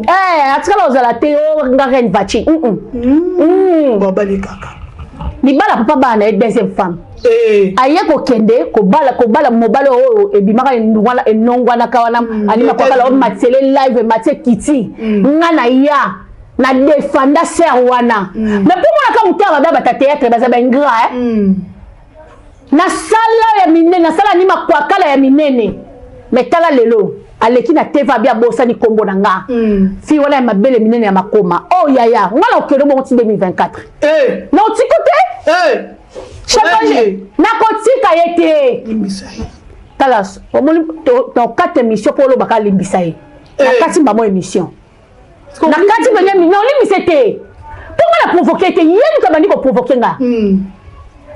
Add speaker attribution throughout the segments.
Speaker 1: Eh, atikala kozala te o nga reine vaci.
Speaker 2: Babali kaka.
Speaker 1: Libala papa bana na ye deuxième femme.
Speaker 2: Eh.
Speaker 1: Aye kokende kobala kobala mobali oyo ebimaka enongwanaka wana alima kwakala o matiele live matie kiti. Nga na ya na defanda sœur wana. Mais mpo monaka motema mabe bata théâtre baza ba ingrat eh. Na sala ya minene na sala ni makwakala ya minene mais tala lelo aleki na TV abi abosani kombo na nga. Fille wana ya mabele minene ya makoma. Oh yaya, nga na okende bongo ti 2024.
Speaker 2: Eh.
Speaker 1: Na otiko te?
Speaker 2: Eh.
Speaker 1: Chef nakotika ye te.
Speaker 2: Limbisa ye.
Speaker 1: Tala, omoni to kati émission po olobaka limbisa ye. Na kati mbamo émission. Na kati mpenza na olimbisa te. Mpo nga na provoquer te, ye moto abandi ko provoquer nga.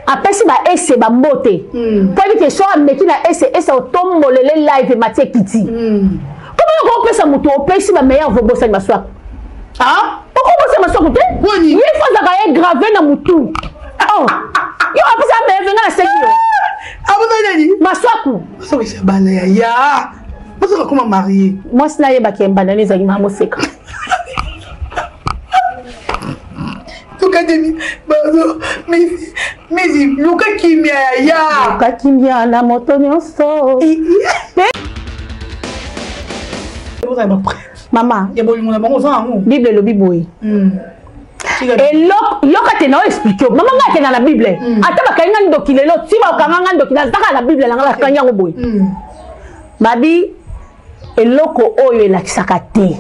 Speaker 1: Apesi ba ese ba mbote. Po yebi ke so ameki na ese ese otombolele live matie kiti. Comment okopesa moto opesi ba meilleur vobosani maswako?
Speaker 2: Ah?
Speaker 1: Okobosa maswako te? Ye fo azalaka ye grave na mutu. Oh. Yo apesa meilleur venga na sengi yo.
Speaker 2: Abosani nani?
Speaker 1: Maswaku.
Speaker 2: Maswaku esa bana ya ya. Maswaku akoma marié.
Speaker 1: Mwasi nayebaki ye mbanda ezalaki mama moseka.
Speaker 2: Tukatemi bazo misi misi luka kimia ya ya.
Speaker 1: Luka kimia na moto nyonso. Mama,
Speaker 2: ya bolingo na bango oza yango.
Speaker 1: Bible elobi boye. Eloko yoka te na explique mama nga akenda na Bible. Ata bakangi nga ndoki lelo ti bakanga nga ndoki nazaka na Bible na nga bakangi yango boye. Babi eloko oyo elakisaka te.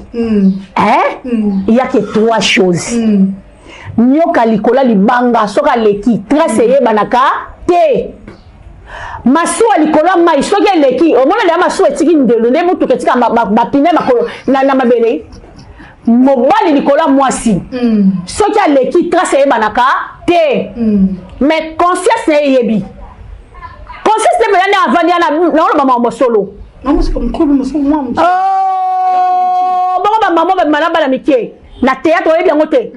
Speaker 1: Hein? Il y a que trois choses. Nyoka likola libanga soki aleki trace eyebanaka te. Masuwa likolo ya mai soki eleki omona deya masuwa etiki ndelo nde motuka etika bapine makolo na mabele. Mobali likolo ya mwasi soki aleki trace eyebanaka te. Mais conscience na ye eyebi. Conscience te mpenza nde avandi wana naoloba makambo solo. Oh, bongo bamama babima na bana mike na théâtre oyebi yango te.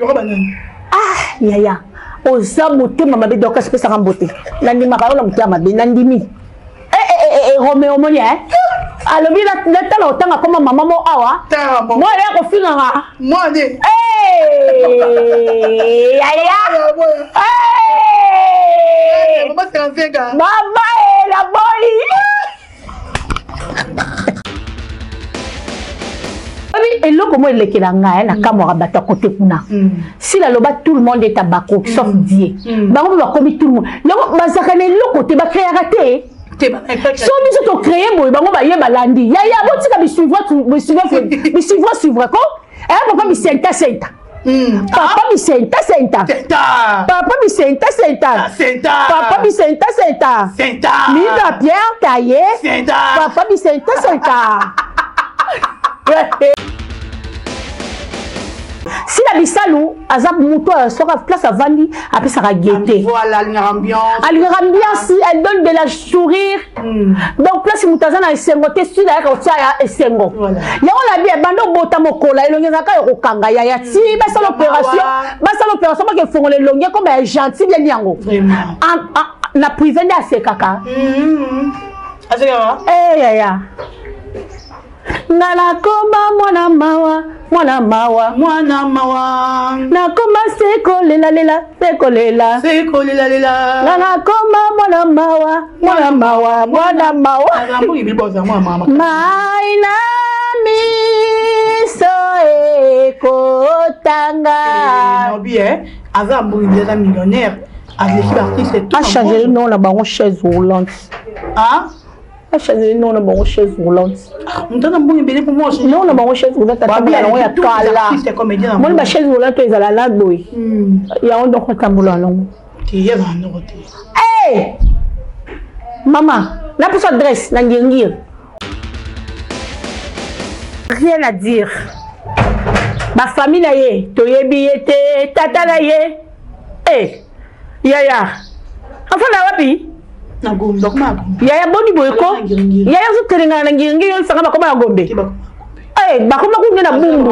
Speaker 1: Ah yaya, oza motema mabe Dorcas pesaka mbote. Nandimaka yo na motema mabe, nandimi. Romeo omoni eh? Alobi natala otanga koma mama mo awa. Mwana ya kofinganga.
Speaker 2: Mwana.
Speaker 1: Yaya. Mama e la boy. Eloko mo elekela ngai na kamwaka bato ya kote kuna. Sila loba tout le monde est à bako sauf Dieu. Bango bakomi tout le monde. Yango bazaka na eloko te bakreaka te. So biso to créer boye bango baye balandi. Yaya botika bisuivre bisuivre suivre ko. Eh papa bisenta senta. Papa bisenta senta. Papa bisenta senta. Papa bisenta senta. Mida Pierre taillé. Papa bisenta senta. Sila Bisalu aza moto soka place avandi apesaka gaieté.
Speaker 2: Voilà, alingaka ambiance.
Speaker 1: Alingaka ambiance, elle donne de la sourire. Donc place moto aza na esengo te sila yaka kotia ya esengo. Yango na bien bando bota mokola elongi ezalaka ya kokanga yaya ti basala opération, basala opération bake fongola elongi comme ya gentil bien yango. Na privé nde asekaka.
Speaker 2: Asekaka?
Speaker 1: Eh yaya. Nga nakoma mwana mawa, mwana mawa,
Speaker 2: mwana mawa.
Speaker 1: Nakoma se kolela lela, se kolela,
Speaker 2: se kolela lela.
Speaker 1: Nga nakoma mwana mawa, mwana mawa, mwana mawa. Mai na miso ekotanga.
Speaker 2: Aza mbongi aza millionnaire, aleki ba artiste tout.
Speaker 1: A changer nom na bango chaise roulante.
Speaker 2: Ah?
Speaker 1: A changer nom na bango chaise roulante.
Speaker 2: Moto na mbongo ebele po moi.
Speaker 1: Non na bango chaise roulante atambola yango ya kala. Moni ba chaise roulante ezala la boye. Yango donc atambola yango.
Speaker 2: Te ya ba ndoko te.
Speaker 1: Eh! Mama, na pesa adresse na ngirngir. Rien à dire. Ba famille na ye, toyebi ye te, tata na ye. Eh! Yaya. Afanda wapi?
Speaker 2: Na Gombe, bakoma na Gombe.
Speaker 1: Yaya boni boye ko? Yaya ozotelengana na ngiringiri oyo sanga bakoma na Gombe. Eh, bakoma kuna na Bumbu.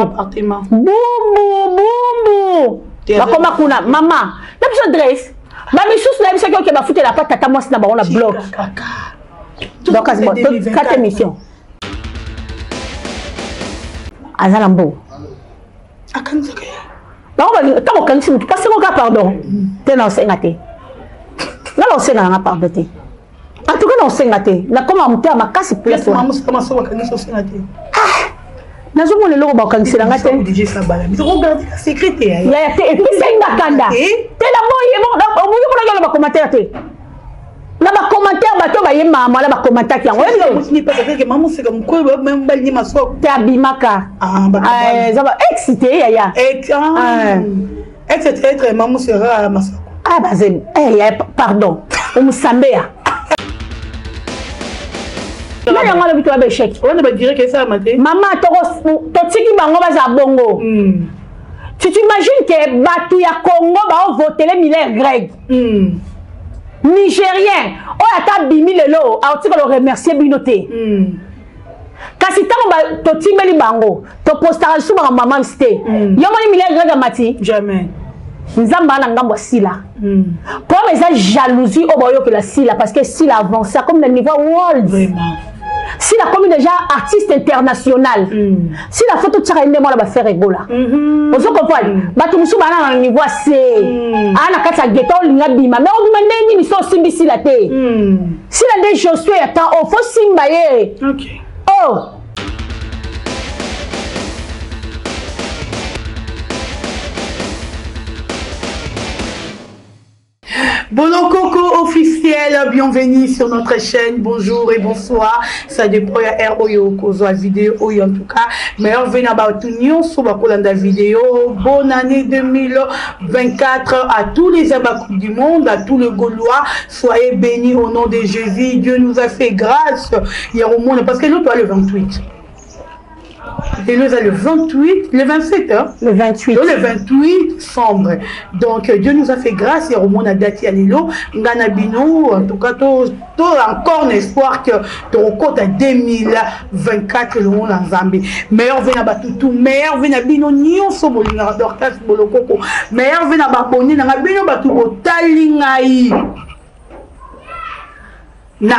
Speaker 1: Bumbu, Bumbu. Bakoma kuna mama. Na biso adresse. Ba misusu na biso ki bafutela pa tata mwasi na bango na bloc. Donc kata émission. Aza na mbongo.
Speaker 2: Akanisaka ye.
Speaker 1: Bango ntango okanisi motu kasi ngo ka pardon te, na osenga te, nga na osenga nanga pardon te. En tout cas na osenga te, nakoma motema makasi place wana. Nazomona eloko bakangisela nga te yaya te, epesai nga kanda te. Na boye oboyi monaki olo bacommentaire te, na bacommentaire bato bayembaka mwala bacommentaki yango te, abimaka eza ba ex te yaya. Ah, baze yaya, pardon, omusambeya nani yango alobi toya baéchec.
Speaker 2: Wana badirect esalama te.
Speaker 1: Mama, totiki bango bazala bongo. Tu t'imagines que bato ya Congo baovotele Miller Greg, Nigérien oyo ata abimi lelo aotikala oremercier bino te. Kasi ntango totimbeli bango, topostaka lisusu makambo mamams te. Yo moni Miller Greg amati?
Speaker 2: Jamais.
Speaker 1: Nzambe aza na ngambo ya Sila. Problème eza jalousie oyo baoyokela Sila, parce que Sila avance comme na niveau world. Sila akomi déjà artiste international. Sila fo totiaka ye nde mwana baFerre Gola. Ozo comprendre? Bato mosusu baa na niveau ase aa na kati ya ghetto, olinga bima, mais obima nde nini so osimbi Sila te? Sila nde Josue ya temps oyo, fo simba ye. Oh.
Speaker 2: Bolokoko officiel, bienvenue sur notre chaîne. Bonjour et bonsoir. Ça dépend ya heure oyo kozwa vidéo oyo. En tout cas, meilleurs vœux na bato nyonso bakolanda vidéo. Bonne année 2024 à tous les Abakous du monde, à tous les Gaulois. Soyez bénis au nom de Jésus. Dieu nous a fait grâce hier au monde parce que l'autre le 28. Et nous le 28, le 27, hein?
Speaker 1: Le 28.
Speaker 2: Le 28 décembre. Donc Dieu nous a fait grâce et au a dati ya lelo, nga na bino, en tout cas, to encore un espoir que tokota 2024 le monde Nzambe. Meilleurs vœux na batutu, meilleurs vœux na bino nyonso bolingaka Dorcas Bolokoko. Meilleurs vœux na baboni na bino batu botali ngai na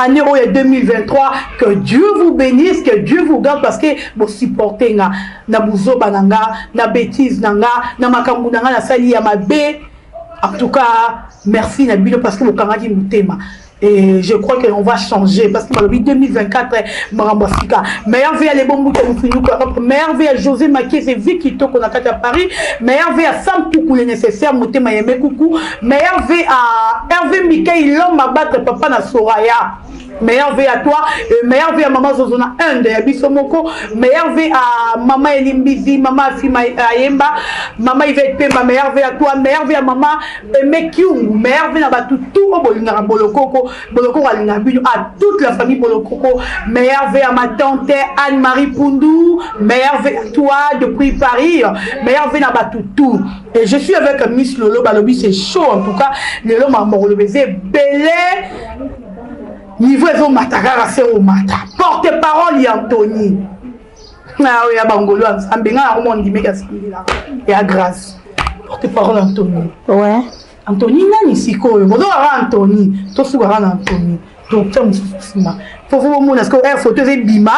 Speaker 2: année oyo 2023. Que Dieu vous bénisse, que Dieu vous garde, parce que bosupporte nga na buzoba na nga, na bêtise na nga, na makambo na nga nasali ya mabe. En tout cas, merci na bino, parce que bokangaki motema. Et je crois qu'on va changer parce que balobi 2024 makambo ya sika. Meilleurs vœux ya Lebombuta Mofinuku, meilleurs vœux ya José Makese Vi Kitoko na kati ya Paris, meilleurs vœux ya Sam Tuku le nécessaire motema yeme kuku, meilleurs vœux à Hervé Mikei, l'homme à battre, papa na Soraya, meilleurs vœux à toi, et meilleurs vœux à maman Zozona Inde ya biso moko, meilleurs vœux à maman Elimbizi, maman Afima Ayemba, maman Yvette Pemba, meilleurs vœux à toi, meilleurs vœux à maman Aimé Kyungu, meilleurs vœux na bato tout oyo bolingaka Bolokoko. Bolokoko alingaka bino, à toute la famille Bolokoko. Meilleurs vœux à ma tante Anne-Marie Pundu, meilleurs vœux à toi depuis Paris, meilleurs vœux na bato tout. Et je suis avec Miss Lolo. Balobi c'est chaud. En tout cas lelo makambo koloba eza ebele, niveau ezomata kaka se omata. Porte parole ya Antony na oyo ya bangolo ya Nzambe, ngai yango mondimeki asambelaka ya grâce. Porte parole Antony.
Speaker 1: Ouais.
Speaker 2: Antony nani sikoyo? Bozokaka Antony, tosukaka na Antony, totia mosusu nsima. Fofo bomona sikoyo air photo eza ebima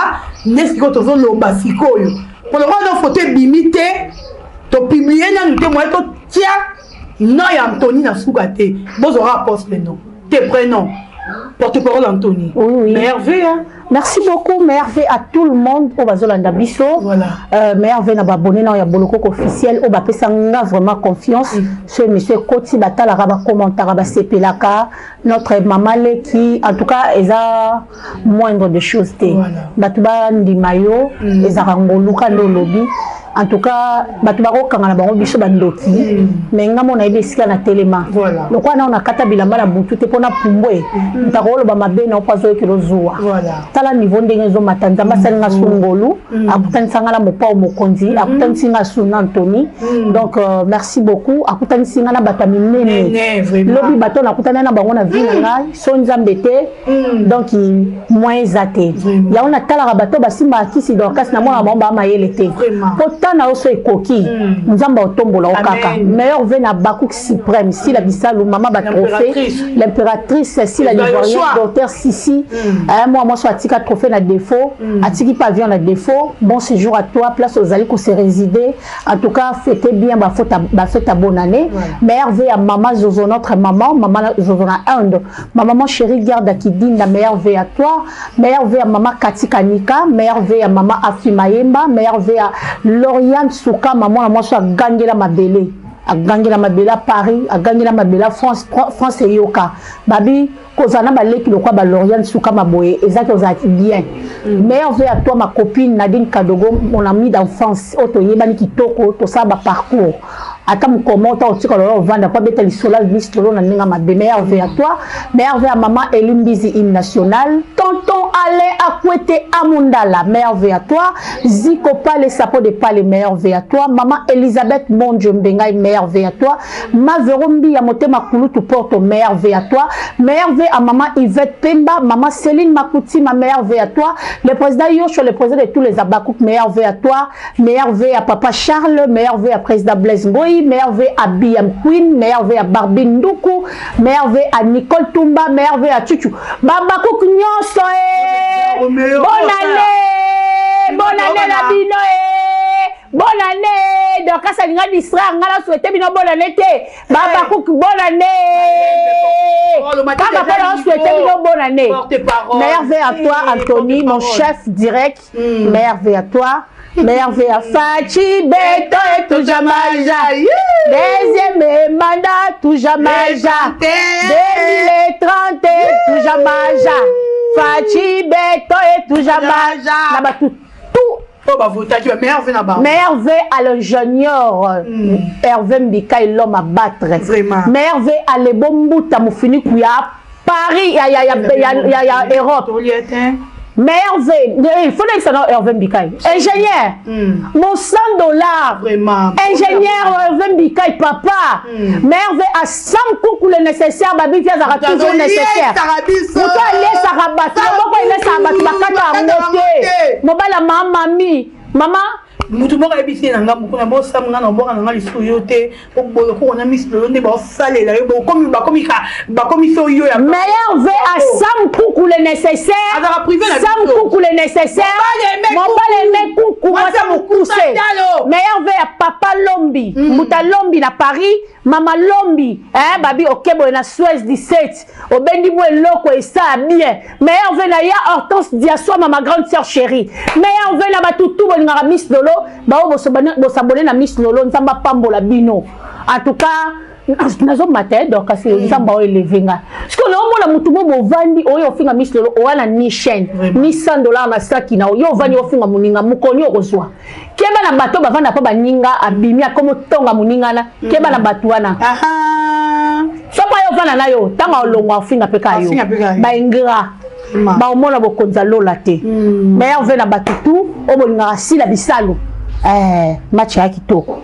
Speaker 2: nde sikoyo tozoloba sikoyo. Poloko wana photo ebimi te, topublie nanu te, moye totia nom ya Antony na suka te. Bozwaka poste nom te, prénom, porte-parole Anthony.
Speaker 1: Oui.
Speaker 2: Mais Hervé, hein?
Speaker 1: Merci beaucoup, Merveille à tout le monde oyo bazolanda biso.
Speaker 2: Voilà.
Speaker 1: Merveille na babone na ya Bolokoko officiel oyo bapesa nga vraiment confiance. So monsieur Koti batalaka, bacommentaka, basepelaka. Notre mama leki, en tout cas eza moindre de choses te.
Speaker 2: Voilà.
Speaker 1: Bato bandima yo, ezalaka ngoluka nde olobi. En tout cas bato bakokanga na bango biso bandoki, mais nga mo nayebi esika na telema.
Speaker 2: Voilà.
Speaker 1: Lokola nao nakata bilamba na butu te mpona pumbwe, moto akoloba mabe na mpo azoyokela ozuwa.
Speaker 2: Voilà.
Speaker 1: Tala niveau ndenge ezomata. Nzambe asali nga su ngolu, akutanisa nga na mopao mokonzi, akutanisi nga su na Antony. Donc merci beaucoup. Akutanisi nga na bato ya minene.
Speaker 2: Nene, vraiment.
Speaker 1: Lobi bato nakutani na bango na vie na ngai so Nzambe te, donc moyen eza te.
Speaker 2: Vraiment.
Speaker 1: Yango natalaka bato basimbaka kisi Dorcas, namona bango baa mayele te.
Speaker 2: Vraiment.
Speaker 1: Po ta na yo so ekoki, Nzambe aotombola yo kaka.
Speaker 2: Amen.
Speaker 1: Meilleurs vœux na Bakuk suprême Sila Bisalu, mama batrophée.
Speaker 2: L'impératrice.
Speaker 1: L'impératrice Sila
Speaker 2: Eza
Speaker 1: l'ivoirien.
Speaker 2: Yoshua.
Speaker 1: Docteur Sisi, mwa mwasi. atika trophée na défaut, atiki mpe avion na défaut. Bon séjour à toi, place ozali kose résider. En tout cas, fêtez bien bafête ya bonne année. Meilleurs vœux à mama Zozo, notre maman, mama Zozo na Inde, ma maman chérie Garde Kidinda, meilleurs vœux à toi. Meilleurs vœux à mama Kati Kanika, meilleurs vœux à mama Afi Mayemba, meilleurs vœux à Lauriane Souka, maman na mwasi agangela mabele, agangela mabele à Paris, agangela mabele à France, France eyoka babi kozala na baleki lokwa ba Lauriane Souka maboye ezaki ozala bien. Meilleurs vœux à toi, ma copine Nadine Kadogo, mon amie d'enfance, oyo toyebani kitoko, tosala baparcours, ata mokoma ota otika lolo ovanda po abeta lisolo miss Lolo na ndenge mabe. Meilleurs vœux à toi. Meilleurs vœux à mama Elimbizi, hymne national, tonton Alain Akwete Amundala, meilleurs vœux à toi. Ziko Pale Sapo de Pale, meilleurs vœux à toi. Mama Elisabeth Mondio Mbengai, meilleurs vœux à toi. Mavero Mbi ya motema kulutu Porto, meilleurs vœux à toi. Meilleurs vœux à mama Yvette Pemba, mama Céline Makouti, ma meilleurs vœux à toi. Le président Yoshua, le président de tous les Abakouk, meilleurs vœux à toi. Meilleurs vœux à papa Charles, meilleurs vœux à président Blaise Ngoyi, meilleurs vœux à Biam Queen, meilleurs vœux à Barbie Ndoukou, meilleurs vœux à Nicole Tumba, meilleurs vœux à Chuchu. Babakouk nyonso eh! Bonne année! Bonne année la bino eh! Bonne année! Donc, ça nga distraire, nga la souhaiter bino bonne année te. Babakouk bonne année! Kaka pona souhaiter bino bonne année. Meilleurs vœux à toi Anthony, mon chef direct. Meilleurs vœux à toi. Meilleurs vœux à Fatshi Béton et toujours maja. Deuxième mandat, toujours maja. 2030, toujours maja. Fatshi Béton et toujours maja. Là-bas, tout.
Speaker 2: Oh, bah, vous t'as meilleurs vœux là-bas.
Speaker 1: Meilleurs vœux à l'ingénieur Hervé Mbika et l'homme à battre.
Speaker 2: Vraiment.
Speaker 1: Meilleurs vœux à Lebombuta Moufini Kouya, Paris, ya ya ya ya ya ya Europe. Meilleurs vœux, il faut que ça Hervé Mbikaï. Ingénieur, mon 100 $.
Speaker 2: Vraiment.
Speaker 1: Ingénieur Hervé Mbikaï, papa. Meilleurs vœux à 100 coups le nécessaire, babi vient toujours nécessaire. Muto alesa rabat, moko elesa rabat, bakata monte. Mobala mama mami, mama.
Speaker 2: Mutu moko ayebisi ye na ngambo kuna bosala nga na obwaka na nga lisusu yo te boloko na Miss Lolo nde baosalela yo bakomisi oyo ya
Speaker 1: Meilleurs vœux à Sam Kuku le nécessaire.
Speaker 2: Azalaka privé na
Speaker 1: Sam
Speaker 2: biso.
Speaker 1: Kuku le nécessaire.
Speaker 2: Mobali
Speaker 1: Mobali aimé Kuku,
Speaker 2: Mwasi
Speaker 1: mwasi mokuse.
Speaker 2: Talo.
Speaker 1: Meilleurs vœux à papa Lombi, Muta Lombi na Paris, mama Lombi, hein, babi okebo na Suez 17. Obendi mo eloko et ça bien. Meilleurs vœux na ya Hortense Diaswa, ma grande sœur chérie. Meilleurs vœux na batutu bolingaka Miss Lolo, ba oyo bosabone na Miss Lolo, Nzamba pambola bino. En tout cas, nazomata donc kasi Nzambe oyo élevé nga. Parce que naomona motu mo bovandi oyo ofinga Miss Lolo, owana ni chaîne, ni 100 $ na saki na oyo ovandi ofinga moninga, mokoni okozwa. Keba na bato bavanda mpo baninga abimi akomi otonga moninga na keba na bato wana. Soki oyo ovanda na yo ntango olongwa ofinga mpe ka yo
Speaker 2: Ofinga mpe ka yo.
Speaker 1: Baingra baomona bokonzi ya lola te. Meilleurs vœux na bato tu oyo bolingaka sila bisalo. Eh, match ya kitoko.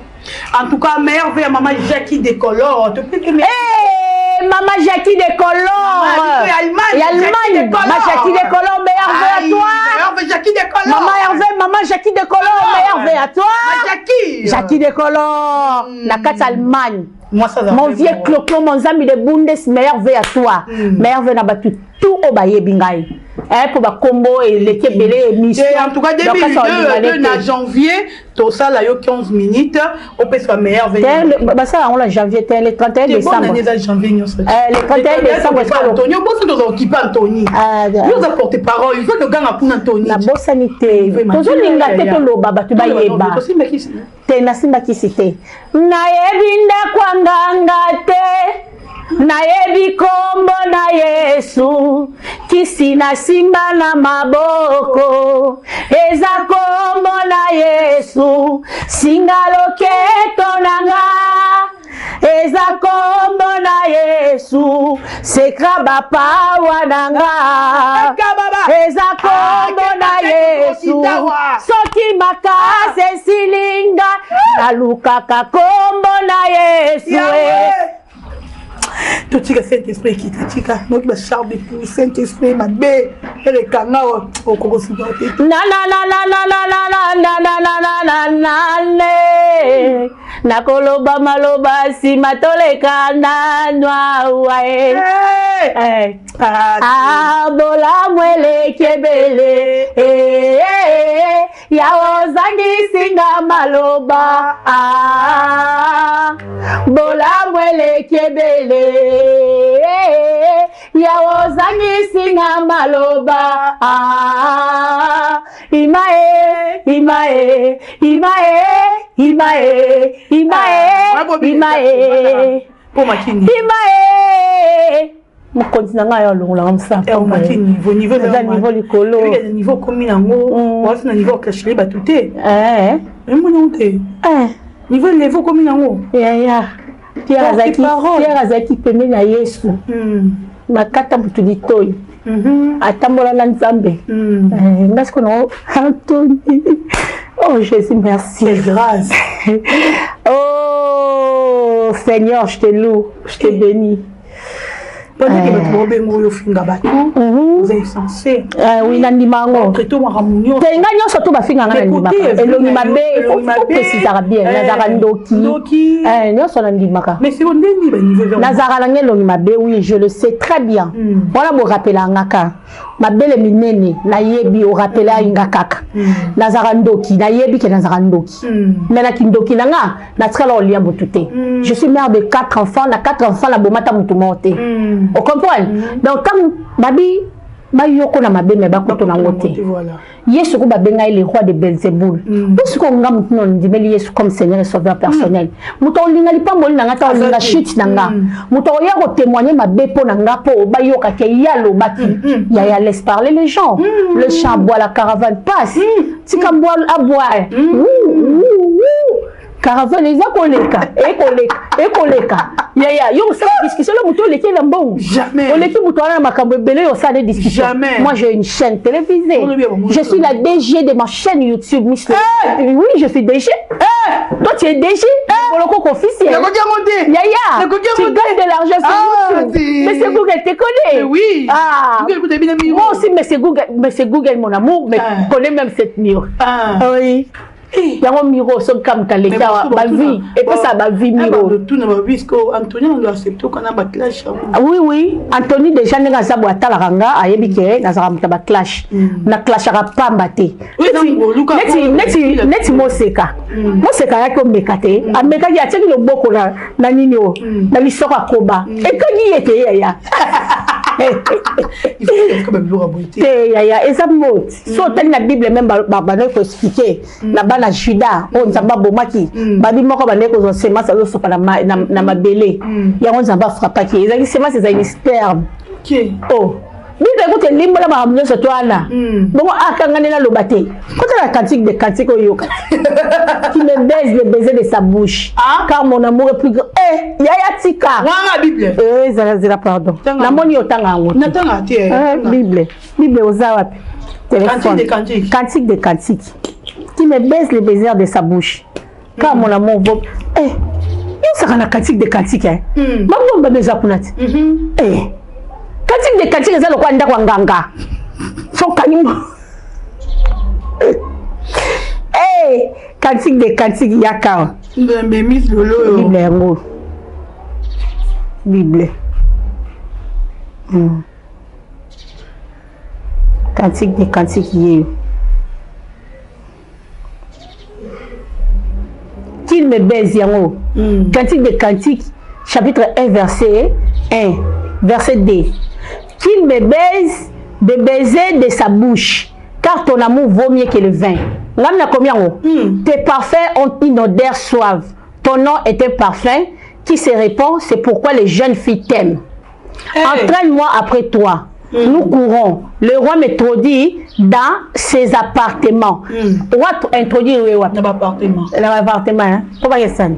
Speaker 2: En tout cas, meilleurs vœux à maman Jackie Decolor.
Speaker 1: Hey, maman Jackie Decolor.
Speaker 2: Maman,
Speaker 1: Et
Speaker 2: Allemagne,
Speaker 1: Allemagne.
Speaker 2: Jackie
Speaker 1: Maman Jackie Decolor, meilleurs vœux à
Speaker 2: Aïe,
Speaker 1: toi.
Speaker 2: Meilleurs vœux Jackie Decolor.
Speaker 1: Maman Hervé, maman Jackie Decolor, meilleurs vœux à toi.
Speaker 2: Maman Jackie.
Speaker 1: Jackie Decolor, na kati Allemagne.
Speaker 2: Moi, ça, ça
Speaker 1: Mon
Speaker 2: fait
Speaker 1: vieux
Speaker 2: bon.
Speaker 1: Cloclo, mon ami de Bundes, meilleurs vœux à toi. Meilleurs vœux na batu tout au baye bingai. Eh, pour ba combo et les kebele émission.
Speaker 2: Et en tout cas,
Speaker 1: Donc, ça, ça, on
Speaker 2: 2002,
Speaker 1: y va
Speaker 2: na janvier, tout ça, là, 15 minutes, on peut se meilleurs vœux.
Speaker 1: Bah ça, on l'a janvier, le 31
Speaker 2: Bonne
Speaker 1: décembre.
Speaker 2: année, ça, janvier, nyonso.
Speaker 1: Eh, le 31 décembre, est-ce que
Speaker 2: Antonio, bon, c'est occupé Anthony.
Speaker 1: Ah,
Speaker 2: Yo oza porte-parole, il faut que ganga kuna Anthony.
Speaker 1: Nabosani te, tozolinga te toloba bato bayeba te. Nasimbakisi te, nayebi ndako ya nganga te, nayebi kombo na Yesu, kisi nasimba na maboko eza kombo na Yesu, singa loketo na nga eza kombo na Yesu, sekra bapawa na nga eza kombo na Yesu, soki makasi esilinga nalukaka kombo na Yesu e.
Speaker 2: Totika Saint Esprit ekita, tika noki bachar de poule, Saint Esprit mabe elekanga okokosuka te.
Speaker 1: Na na na na na na na na na na na na na na ne. Nakoloba maloba nsima toleka nanu awa e.
Speaker 2: Hey!
Speaker 1: Eh.
Speaker 2: Ah,
Speaker 1: Ah, bolamu eleki ebele Eh, eh, eh, yawe ozangisi nga maloba. Ah, bolamu eleki ebele. Eh, eh, yawe ozangisi nga maloba. Ah, ima e, ima e, ima e, ima e, ima
Speaker 2: Ah,
Speaker 1: e, ima e,
Speaker 2: mpo makini
Speaker 1: ima e. Mokonzi na ngai alongolanga mosala.
Speaker 2: Omati niveau, niveau.
Speaker 1: Eza niveau likolo.
Speaker 2: Niveau okomi nango, wasi na niveau okasheli bato te.
Speaker 1: Eh,
Speaker 2: emoni yango te.
Speaker 1: Eh.
Speaker 2: Niveau levo okomi nango.
Speaker 1: Yaya, Pierre azalaki
Speaker 2: Porte-parole.
Speaker 1: Pierre azalaki pembeni ya Yesu, makata motu litoi, atambola na Nzambe. Eh, nga siko nango Antony. Oh Jésus, merci.
Speaker 2: Quelle grâce!
Speaker 1: Oh Seigneur, je te loue, je te bénis.
Speaker 2: Pendant que bato baobenga oyo ofinga bato, oza essentiel.
Speaker 1: Eh, oui, nandima yango.
Speaker 2: Traité makambo nyonso.
Speaker 1: Te, ngai nyonso to bafinga nga, nandimaka.
Speaker 2: Écoutez,
Speaker 1: Elongi mabe,
Speaker 2: elongi mabe.
Speaker 1: Oprécisaka bien.
Speaker 2: Eh,
Speaker 1: Nazalaka ndoki.
Speaker 2: Ndoki.
Speaker 1: Eh, nyonso nandimaka.
Speaker 2: Mais siko ndeni baniveau eza?
Speaker 1: Nazalaka nanga elongi mabe, oui, je le sais très bien. Wana borapela nga kaka mabele minene, nayebi orapele nga kaka. Nazalaka ndoki, nayebi ke nazalaka ndoki. Mais na kindoki na nga, natikala kolia motu te. Je suis mère de quatre enfants. Na quatre enfants, nabomata motu moko te. Ocomprendre? Donc ntango babi bayoko na mabe, me bakoto nango te.
Speaker 2: Voilà.
Speaker 1: Yesu ko babenga ye le roi de Belzeboul. Po sikoyo nga motu na ondimeli Yesu comme Seigneur et Sauveur personnel, moto akolinga lipamboli na nga ta, olinga
Speaker 2: Azali.
Speaker 1: chute na nga, moto akoya kotémoigne mabe mpo na nga mpo bayoka ke ye alobaki. Yaya, laisse parler les gens. Le chien aboie, la caravane passe. Tika mbwa aboie. Wou, wou, wou. Caravane eza koleka, ekoleka, ekoleka. Yaya, yo kosala discussion na moto oleki na mbongo?
Speaker 2: Jamais.
Speaker 1: Oleki moto wana na makambo ebele oyo osala discussion?
Speaker 2: Jamais.
Speaker 1: Moi, j'ai une chaîne télévisée.
Speaker 2: On est bien, bon,
Speaker 1: Je suis la DG de ma chaîne YouTube, Miss Le- Oui, je suis DG. Toi, tu es DG. Boloko officiel.
Speaker 2: Nakoki yango te.
Speaker 1: Yaya,
Speaker 2: Nakoki
Speaker 1: tu
Speaker 2: yango te.
Speaker 1: gagnes de l'argent sur
Speaker 2: Ah,
Speaker 1: YouTube.
Speaker 2: si.
Speaker 1: Monsieur Google te connaît.
Speaker 2: Mais oui.
Speaker 1: Ah.
Speaker 2: Google, vous avez bien mis.
Speaker 1: Moi aussi, Monsieur Google, Monsieur Google, mon amour, mais
Speaker 2: Ah.
Speaker 1: connaît même cette mur.
Speaker 2: Ah.
Speaker 1: Oui.
Speaker 2: Eh.
Speaker 1: Yango miro soki kamuta leki awa, bavie epesa bavie miro.
Speaker 2: Tuna babisko Antony ando accepte okana baclash yango.
Speaker 1: Ah, oui, Antony déjà, ndenge aza boye, atalaka nga, ayebi ke nazalaka moto ya baclash. Na clashaka pamba te.
Speaker 2: Oui, donc,
Speaker 1: Neti moseka, moseka ayaki omeka te, amekaki, atiaki loboko na nini o, na lisoko, akoba, ekangi ye te, yaya.
Speaker 2: Il faut babiloko ya boye te.
Speaker 1: Te yaya, eza mot so otali na Bible, même bandaki koexpliquer na bana Juda oyo Nzambe abomaki, babi moko bandaki kozwa semence, azosopa na mabele yango, Nzambe afrappaki, ezalaki semence, ezalaki sperme. Oh, Bible ekuti elimbola makambo nyonso to wana. Bongo akanga nde naloba te. Kota na Cantique de Cantique, oyoka: "Qui me baise le baiser de sa bouche."
Speaker 2: Ah.
Speaker 1: Car mon amour est plus grand. Eh yaya, tika.
Speaker 2: Wanga Bible.
Speaker 1: Eh, zela, zela, pardon.
Speaker 2: Tanga.
Speaker 1: Namoni otanga yango te.
Speaker 2: Natanga te.
Speaker 1: Eh, Bible, Bible oza wapi? Téléphone.
Speaker 2: Cantique des Cantiques.
Speaker 1: Cantique des Cantiques: "Qui me baise le baiser de sa bouche, car mon amour vaut". Eh, yosaka na Cantique des Cantiques, eh. Bango babe eza kuna te. Eh, Cantique des Cantiques eza lokola ndako ya nganga sokangi. Eh, Cantique des Cantiques, yaka.
Speaker 2: Nzambe, Miss Lolo oyo.
Speaker 1: Bible yango, Bible. Cantique des Cantiques yeyo: "Qu'il me baise" yango. Cantique des Cantiques, chapitre 1, verset 1, verset 2: "Qu'il me baise de baiser de sa bouche, car ton amour vaut mieux que le vin." Ngam na komi yango. "Tes parfums ont une odeur suave, ton nom est un parfum qui se répand, c'est pourquoi les jeunes filles t'aiment."
Speaker 2: Hey.
Speaker 1: "Entraîne-moi après toi. Nous courons. Le roi m'introduit dans ses appartements." Roi introduit, oui, ouais.
Speaker 2: Na baappartement.
Speaker 1: Dans l'appartement, hein. Pourquoi que ça?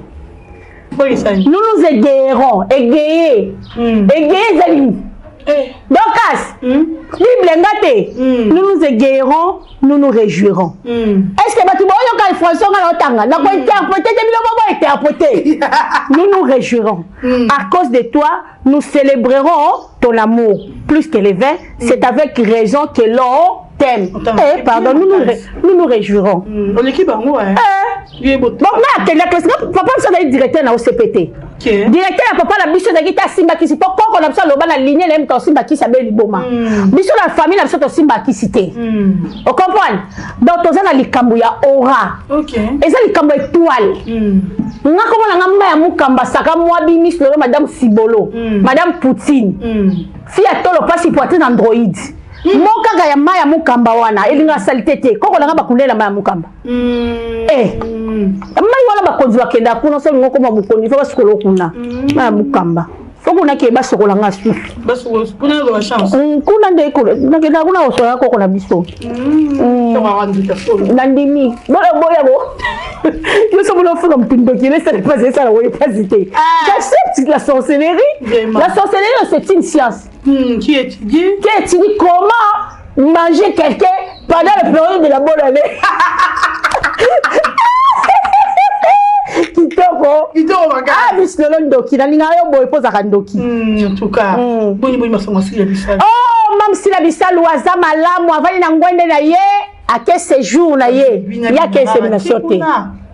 Speaker 2: Boyesani.
Speaker 1: "Nous nous égayerons." Égayer. Égayer, c'est
Speaker 2: Eh.
Speaker 1: Dorcas. Bible nga te. "Nous nous égayerons, nous nous réjouirons." Est-ce que bato boyoka français nga na otanga na kointerpréter te? Bino bobo interpréter. "Nous nous réjouirons à cause de toi, nous célébrerons ton amour plus que le vin. C'est avec raison que l'on t'aime."
Speaker 2: On t'aime.
Speaker 1: Eh pardon, nous nous réjouirons.
Speaker 2: Oleki bango, eh.
Speaker 1: Eh. Bon, nga akenda classe, papa biso azali directeur na OCP te. Directeur ya papa na biso ezalaki te asimba kisi mpo koko na biso aloba na ligne na ye moto asimba kisi abe liboma. Biso na famille na biso tosimba kisi te. Ocomprendre? Donc toza na likambo ya aura. Eza likambo ya étoile. Nga komona nga mba ya mukamba saka mwa bimis lolo madame Sibolo, madame Poutine. Fille ya tolo pasi poitrine android. Mo kaka ya mai ya mukamba wana elinga salite te. Koko na nga bakundela mai ya mukamba. Eh. Mai wana bakonzi bakenda kuna soki ngo koma mokonzi fo basukola kuna. Mai ya mukamba. Fo kuna ke basokola nga susu. Kuna nde nakenda kuna kosola koko na biso. Nandimi. Bona boya bo. Yo soki ofunga motu ndoki esala mpasi esala oyo mpasi te. J'accepte la sorcellerie. La sorcellerie, c'est une science.
Speaker 2: Qui étudie?
Speaker 1: Qui étudie comment manger quelqu'un pendant la période de la bonne année. Kitoko.
Speaker 2: Kitoko makasi.
Speaker 1: Ah, miss Lolo ndoki, nalingaka yo boye mpo ozalaka ndoki.
Speaker 2: En tout cas, boni boni masongo Sila Bisalu.
Speaker 1: Oh, mam Sila Bisalu aza malamu, avandi na ngwende na ye, ake séjour na ye. Yake insémination te.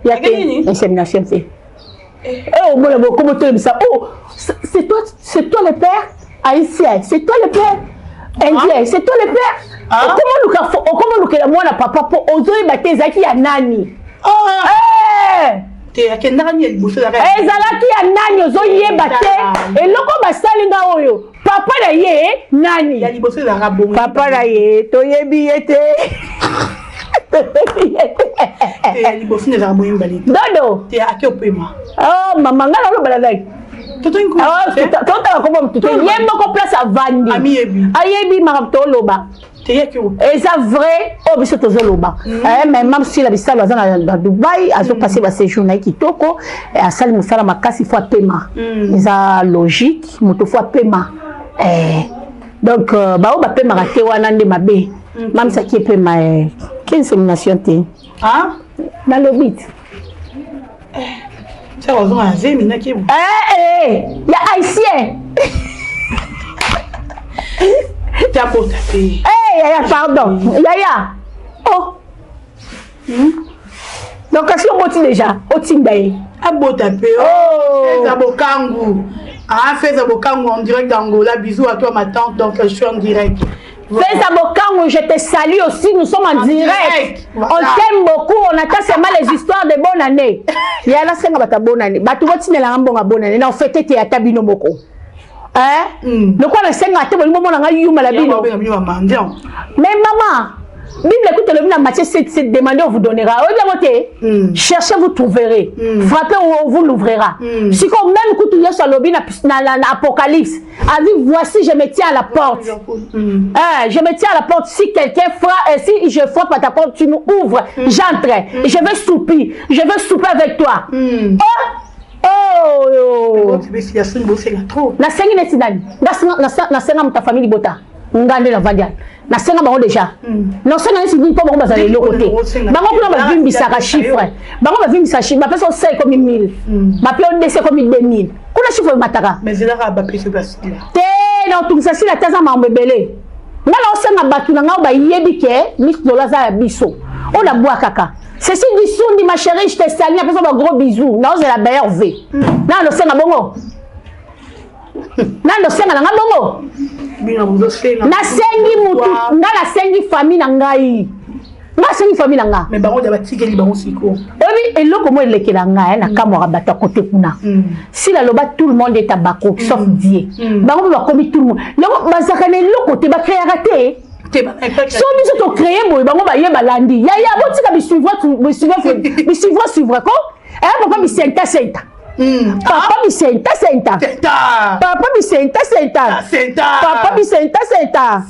Speaker 1: Yake insémination te. Eh, omona bokomo toyebisa, oh, c'est toi le père haïtien, c'est toi le père indien, c'est toi le père. Okoma olukela mwana papa mpo ozoyeba te ezalaki ya nani. Ezalaki ya nani ozoyeba te. Eloko basali nga oyo papa na ye nani? Papa na ye toyebi ye te. Dodo. Oh mama nga nalobala nai. Totala kombo motu te, ye moko place avandi ayebi makambo toloba. Eza vrai oyo biso tozoloba. Mais mam Sila Bisalo aza na Dubai, azopase baséjour na ye kitoko, asali mosala makasi, fo apema. Eza logique, moto fo apema. Donc bao bapemaka te wana nde mabe. Mamisaki epema ke insémination te. Nalobi te. Ya haïtien. Yaya, pardon. Yaya. Oh. Donc kasi oboti déjà, otinda ye.
Speaker 2: Abota pe. Feza Bokangu. Ah, Feza Bokangu en direct d'Angola. Bisous à toi ma tante. Donc je suis en direct.
Speaker 1: Feza Bokangu, je te salue aussi, nous sommes en direct. Voilà. On t'aime beaucoup, on attend seulement les histoires de bonne année. Ya la senga bata bonne année. Batu botinela mbonga bonne année. Na fête te ata bino moko. Hein? Lokola senga te bolingo mona nga yuma la bino. Mais maman, Bible écoute le na Matthieu 7, 7, demandez, on vous donnera. Cherchez, vous trouverez. Frappez, on vous l'ouvrira. Si quand même que tu es alobi na Apocalypse, a dit voici je me tiens à la porte. Je me tiens à la porte. Si quelqu'un frappe, si je frappe à ta porte, tu m'ouvres. J'entre. Je veux souper. Je veux souper avec toi. Oh! Oh! Nasengi neti nani? Nasenga moto ya famille libota. Nga nde navandi wana. Nasenga bango déjà. Nasenga neti nini mpo bango bazala eloko te. Bango kuna bavimbisaka chiffre. Bango bavimbisaka chiffre. Bapesa osai ekomi 1000. Bape odesi ekomi 2000. Kuna chiffre emataka. Te na otungisa sila te aza makambo ebele. Nga na osenga bato na ngai bayebi ke Miss Lolo aza ya biso. Oyo nabwakaka. Ceci dit, Sundi, ma chérie, je te salue, napesa ba gros bisous. Naozela bailleur V. Na losenga bongo. Na losenga na nga bongo. Nasengi mutu, nga nasengi famille na ngai. Nga nasengi famille na nga.
Speaker 2: Mais bango batikeli bango siko.
Speaker 1: Oyebi eloko mo elekela ngai na kamwaka bato ya kote kuna. Si la loba tout le monde est à bako sauf Dieu. Bango mpe bakomi tout le monde. Donc bazaka na eloko te, bakreaka te. So biso tocreye boye bango baye balandi. Yaya botika bisuivre suivre ko. Papa bisenta senta. Papa bisenta senta. Papa bisenta senta. Papa bisenta senta.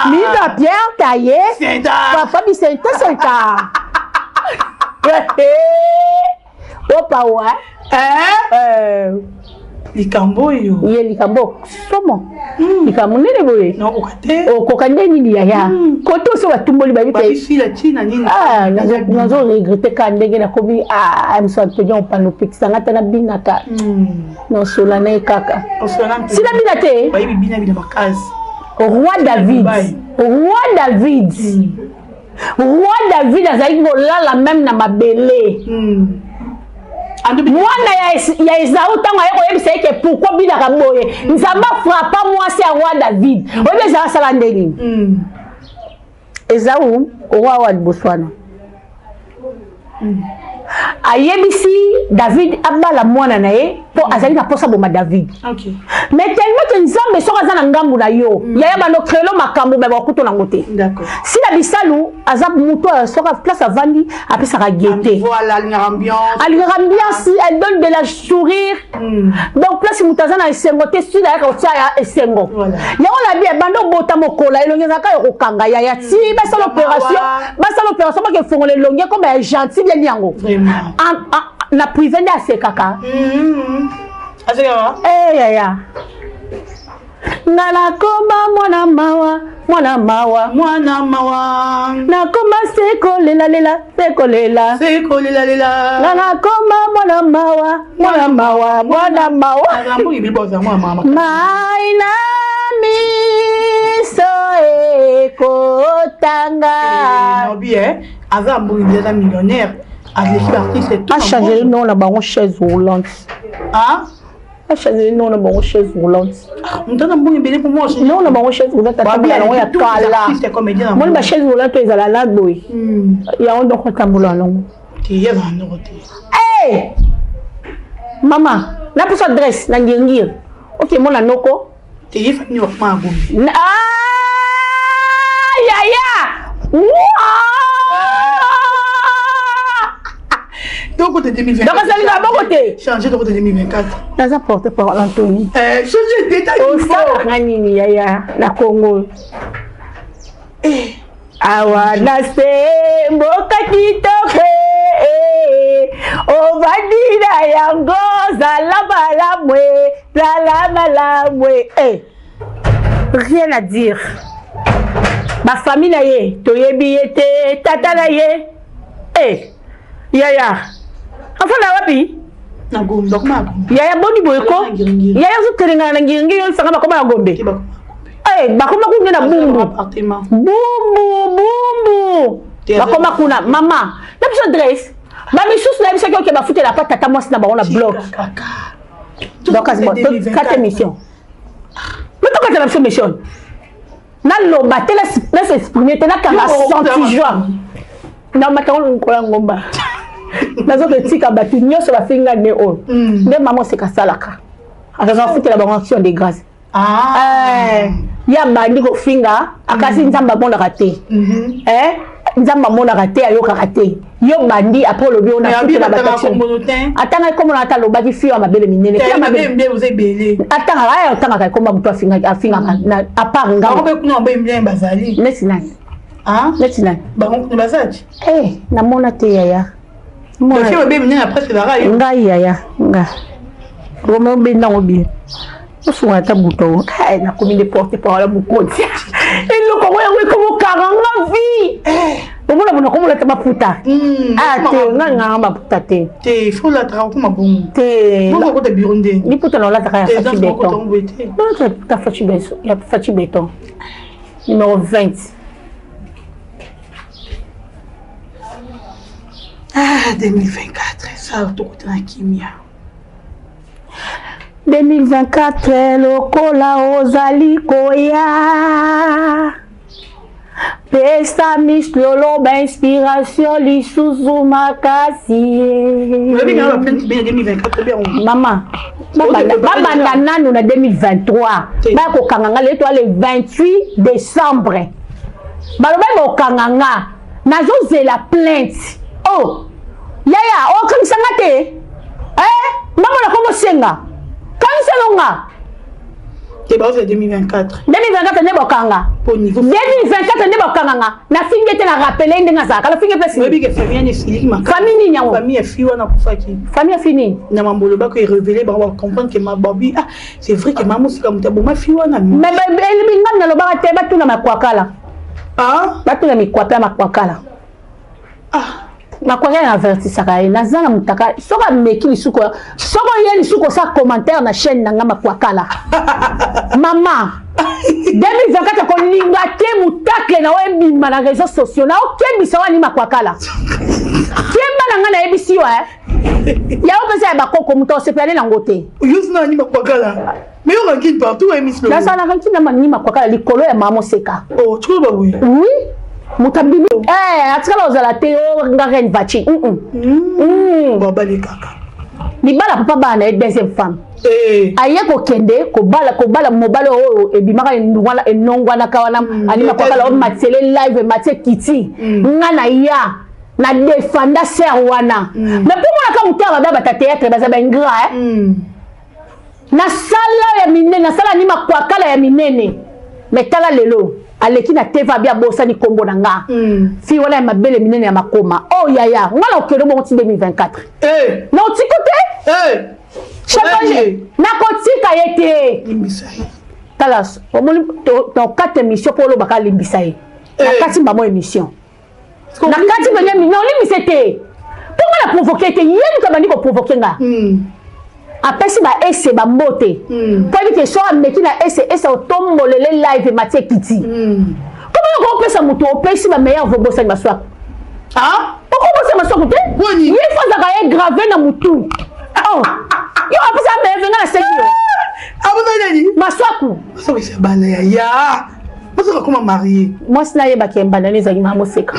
Speaker 1: Minga Pierre taye. Papa bisenta senta. Opa wa.
Speaker 2: Likambo oyo.
Speaker 1: Ye likambo somo. Likambo nene boye.
Speaker 2: Nakoka te.
Speaker 1: Okoka nde nini yaya? Kote oso batumboli bayebi te.
Speaker 2: Babisila ntina nini?
Speaker 1: Ah, nazo regretter ka ndenge nakomi, ah, mso Antonio Opano pekisa nga ta na binaka. Nasola na ye kaka. Sila bina te.
Speaker 2: Bayebi bina bina makasi.
Speaker 1: Roi David. Roi David. Roi David azalaki kolala meme na mabele. Mwana ya Ezau ntango aye koyebisa ye ke pourquoi bilaka boye, Nzambe afrappa mwasi ya roi David. Oyebi Ezau asala nde nini? Ezau roi wa liboso wana ayebisi David abala mwana na ye mpo azali na mposa boma David. Mais tellement ke Nzambe soki aza na ngambu na yo, yaya, bando krelo makambo me bakuto nango te. Sila Bisalu aza moto oyo soki place avandi apesaka gaieté.
Speaker 2: Voilà, alingaka ambiance.
Speaker 1: Alingaka ambiance, elle donne de la sourire. Donc place moto aza na esengo te, sila ayaka kotia ya esengo. Yango na bi ebanda obota mokola, elongi ezalaka ya kokanga, yaya, ti basala opération, basala opération bake efongola elongi ekoma ya gentil bien. Yango na privé nde asekaka.
Speaker 2: Asekaka.
Speaker 1: Eh, yaya, nga nakoma mwana mawa, mwana mawa.
Speaker 2: Mwana mawa.
Speaker 1: Nakoma se kolelalela, se kolela.
Speaker 2: Se kolelalela.
Speaker 1: Nga nakoma mwana mawa, mwana mawa, mwana mawa.
Speaker 2: Azambo ebele baza mwana mawa.
Speaker 1: Mai na miso ekotanga.
Speaker 2: Nabi aza mbongo ebele, aza millionnaire, aleki baartiste tout.
Speaker 1: Achange nom na bango chaise roulante.
Speaker 2: Ah.
Speaker 1: Achange nom na bango chaise roulante.
Speaker 2: Moto aza mbongo ebele po mwa.
Speaker 1: Nom na bango chaise roulante, atambola yango ya kala. Moni ba chaise roulante oyo ezala na boye yango, donc atambola yango.
Speaker 2: Te, ye azala ndoko te.
Speaker 1: Hey! Mama, napesa adresse na Ngirngir, oke mona noko.
Speaker 2: Te, ye famille bakoma ya Gombe.
Speaker 1: Ah, yaya!
Speaker 2: Tokota 2024.
Speaker 1: Donc azalinga bongo te.
Speaker 2: Change, tokota 2024.
Speaker 1: Naza porte parole, Antony.
Speaker 2: Change détail.
Speaker 1: Osalaka nini, yaya, na Congo?
Speaker 2: Eh.
Speaker 1: Awa na se mboka kitoko eh, ovandi na yango, zala malamu, zala malamu eh. Rien à dire, bafamille na ye toyebi ye te, tata na ye eh. Yaya, afanda wapi?
Speaker 2: Na Gombe, bakoma ya Gombe.
Speaker 1: Yaya, boni boye ko? Yaya, ozotelengana na Ngiringiri, oyebisanga bakoma ya Gombe.
Speaker 2: Te, bakoma.
Speaker 1: Eh, bakoma kuna na Bumbu.
Speaker 2: Appartement.
Speaker 1: Bumbu, Bumbu.
Speaker 2: Te,
Speaker 1: bakoma kuna. Mama, na biso adresse bamisusu nayebisaki oke bafutela pa tata mwasi na bango na bloc.
Speaker 2: Kaka.
Speaker 1: Donc kata émission, me tokatela biso mission, naloba te, nasexprime te, nakanga senti joie, namatango lokola ya ngomba. Nazokotika bato nyonso bafinga nde oyo nde mama oseka asalaka, akanga afutela bango action de grâce.
Speaker 2: Ah.
Speaker 1: Eh, ye abandi kofinga akasi Nzambe amonaka te. Eh, Nzambe amonaka te, ayokaka te. Yo bandi après olobi oyo
Speaker 2: Mais abi
Speaker 1: nafutela
Speaker 2: batanga
Speaker 1: bato.
Speaker 2: kombono te.
Speaker 1: Atanga ekombo na ata alobaki fio ya mabele minene.
Speaker 2: Te,
Speaker 1: Fio ya
Speaker 2: mabe
Speaker 1: mabele
Speaker 2: mbe oza ebele.
Speaker 1: Atangaka aya, otangaka ekomba moto afingaka à part
Speaker 2: Bango
Speaker 1: ngai.
Speaker 2: mpe kuna mabe mbe bazali.
Speaker 1: Neti nani?
Speaker 2: Ah.
Speaker 1: Neti nani?
Speaker 2: Bango kuna bazali.
Speaker 1: Eh, namona te, yaya.
Speaker 2: Dossier mabe minene presque ezalaka yo.
Speaker 1: Ngai, yaya, nga rome obendango bien, osunga ata buto. Nakomi nde porte parole mokonzi. Eloko yango, yango ekomokanga nga vie. Omona bona komolata maputa. Ah te, nga nganga maputa te.
Speaker 2: Te, il faut lataka okoma bongo.
Speaker 1: Te.
Speaker 2: Bongo okota biro ndenge.
Speaker 1: Liputa na olataka ya
Speaker 2: Te,
Speaker 1: Faci
Speaker 2: danse moko
Speaker 1: Beton.
Speaker 2: tango boye te.
Speaker 1: Nolata liputa Faci Beton, ya Faci Beton numéro 20.
Speaker 2: Ah, 2024, ça tokota na kimia.
Speaker 1: 2024 lokola ozali koya, pesa Miss Lolo bainspiration lisusu makasi.
Speaker 2: Oyebi nga baplainte bien 2024 bien.
Speaker 1: Mama, babanda nanu na 2023.
Speaker 2: Te.
Speaker 1: Baya kokanga nga lelo, toa le 28 décembre. Balobaki kokanga nga, nazozela plainte. Oh yaya, okangisa nga te. Eh, mama, nakomosenga kangiselo nga.
Speaker 2: Te, baozela 2024.
Speaker 1: 2024 nde bokanga.
Speaker 2: Po niveau.
Speaker 1: 2024 nde bokanga nga. Nafingi ete na rapele ndenge azalaka, nafingi mpesi.
Speaker 2: Oyebi ke famille wana esiliki makasi.
Speaker 1: Famille nini yango?
Speaker 2: Famille ya fille wana akufaki.
Speaker 1: Famille ya fille nini?
Speaker 2: Na mambolo bako erévélé bango, bacomprendre ke mababi, ah, c'est vrai ke mama mosika moto aboma fille wana.
Speaker 1: Mais elobi ngam nalobaka te, batuna makwakala.
Speaker 2: Ah.
Speaker 1: Batuna mikwape ya makwakala.
Speaker 2: Ah.
Speaker 1: Makwakala na avertisaka ye, naza na mutaka. Soki ameki lisuku, soki oye lisuku osala commentaire na chaîne na nga, makwakala, mama. 2024 kolinga te mutakle na oyo ebima na réseau sociaux na okebisa wani makwakala kemba na ngai nayebisi yo eh. Yango mpenza ya bakoko moto osepelani nango te.
Speaker 2: Mais on rancune partout, hein, Miss
Speaker 1: Logo. Nazala rancune na mani makwakala likolo ya mama Moseka.
Speaker 2: Oh, tu vois, bah oui.
Speaker 1: Oui. Moto abimi. Eh, atikala ozala te o nga reine Vachi.
Speaker 2: Bon, bale kaka.
Speaker 1: Libala papa bana ye deuxième femme.
Speaker 2: Eh.
Speaker 1: Aye kokende kobala kobala mobali oyo ebimaka enongwanaka wana alima kwakala o matiele live matie kiti. Nga na ya na defanda sœur wana. Mais mpo monaka moto ya mabe bata théâtre baza ba ingrat eh. Nasala ya minene, nasala ni makwakala ya minene. Mais tala lelo aleki na TV abi abosani kombo na nga. Fi wana ya mabele minene ya makoma. Oh yaya, nga na okende bongo ti 2024.
Speaker 2: Eh.
Speaker 1: Na otiko te?
Speaker 2: Eh.
Speaker 1: Champagne. Na kotika ye te.
Speaker 2: Limbisa ye.
Speaker 1: Tala, omoni to kate émission po olobaka limbisa ye. Na kati mbamo émission. Na kati mpenza na olimbisa te. Mpo nga na provoquer te, ye moto abandi ko provoquer nga. Apesi ba ese ba mbote. Po yebi ke so ameki na ese ese otombolele live matie kiti. Comment okopesa moto opesi ba meilleur vobosani maswaku?
Speaker 2: Ah?
Speaker 1: Okobosana maswaku te?
Speaker 2: Boni?
Speaker 1: Ye fo azalaka ye grave na mutu. Oh. Yo apesa meilleur nga na sengi yo.
Speaker 2: Abosani nani?
Speaker 1: Maswaku.
Speaker 2: Maswaku esa bana ya ya. Maswaku akoma marié.
Speaker 1: Mwasi na yebaki embanda ezalaki mama Moseka.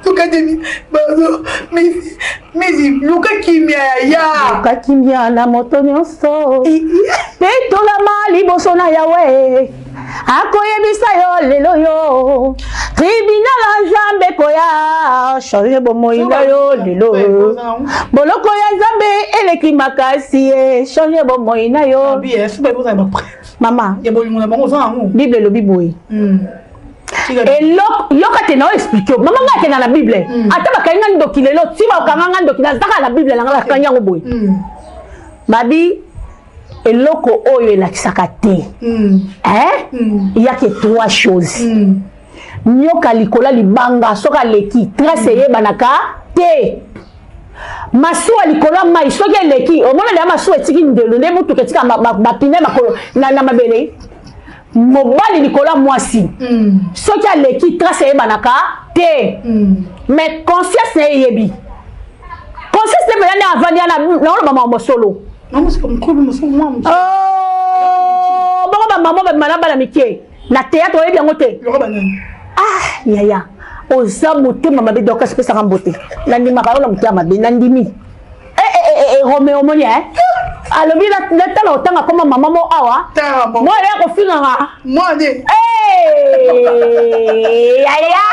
Speaker 2: Tukatemi bazo misi misi luka kimia ya ya.
Speaker 1: Luka kimia na moto nyonso. Petolama liboso na Yawe. Akoyebisa yo lelo yo. Tribunal ya Nzambe koya changer bomoi na yo lelo. Boloko ya Nzambe eleki makasi ye changer bomoi na yo. Mama. Bible elobi boye. Eloko yoka te na expliquer mama nga akenda na Bible. Ata bakangi nga ndoki lelo ti bakanga nga ndoki nazaka na Bible na nga bakangi yango boye. Babi eloko oyo elakisaka te. Hein? Il y a que trois choses. Nyoka likola libanga soki aleki trace eyebanaka te. Masuwa likolo ya mai soki eleki omona deya masuwa etiki ndelo nde motuka etika bapine makolo na mabele. Mobali likolo ya mwasi soki aleki trace eyebanaka te. Mais conscience na ye eyebi. Conscience te mpenza nde avandi wana naoloba makambo solo. Oh, bongo bamama babima na bana mike na théâtre oyebi yango te. Ah yaya oza motema mabe donc asipesaka mbote nandimaka yo na motema mabe nandimi. Romeo omoni eh? Alobi natala otanga koma mama mo awa. Mwana ya kofinganga.
Speaker 2: Mwane.
Speaker 1: Yaya.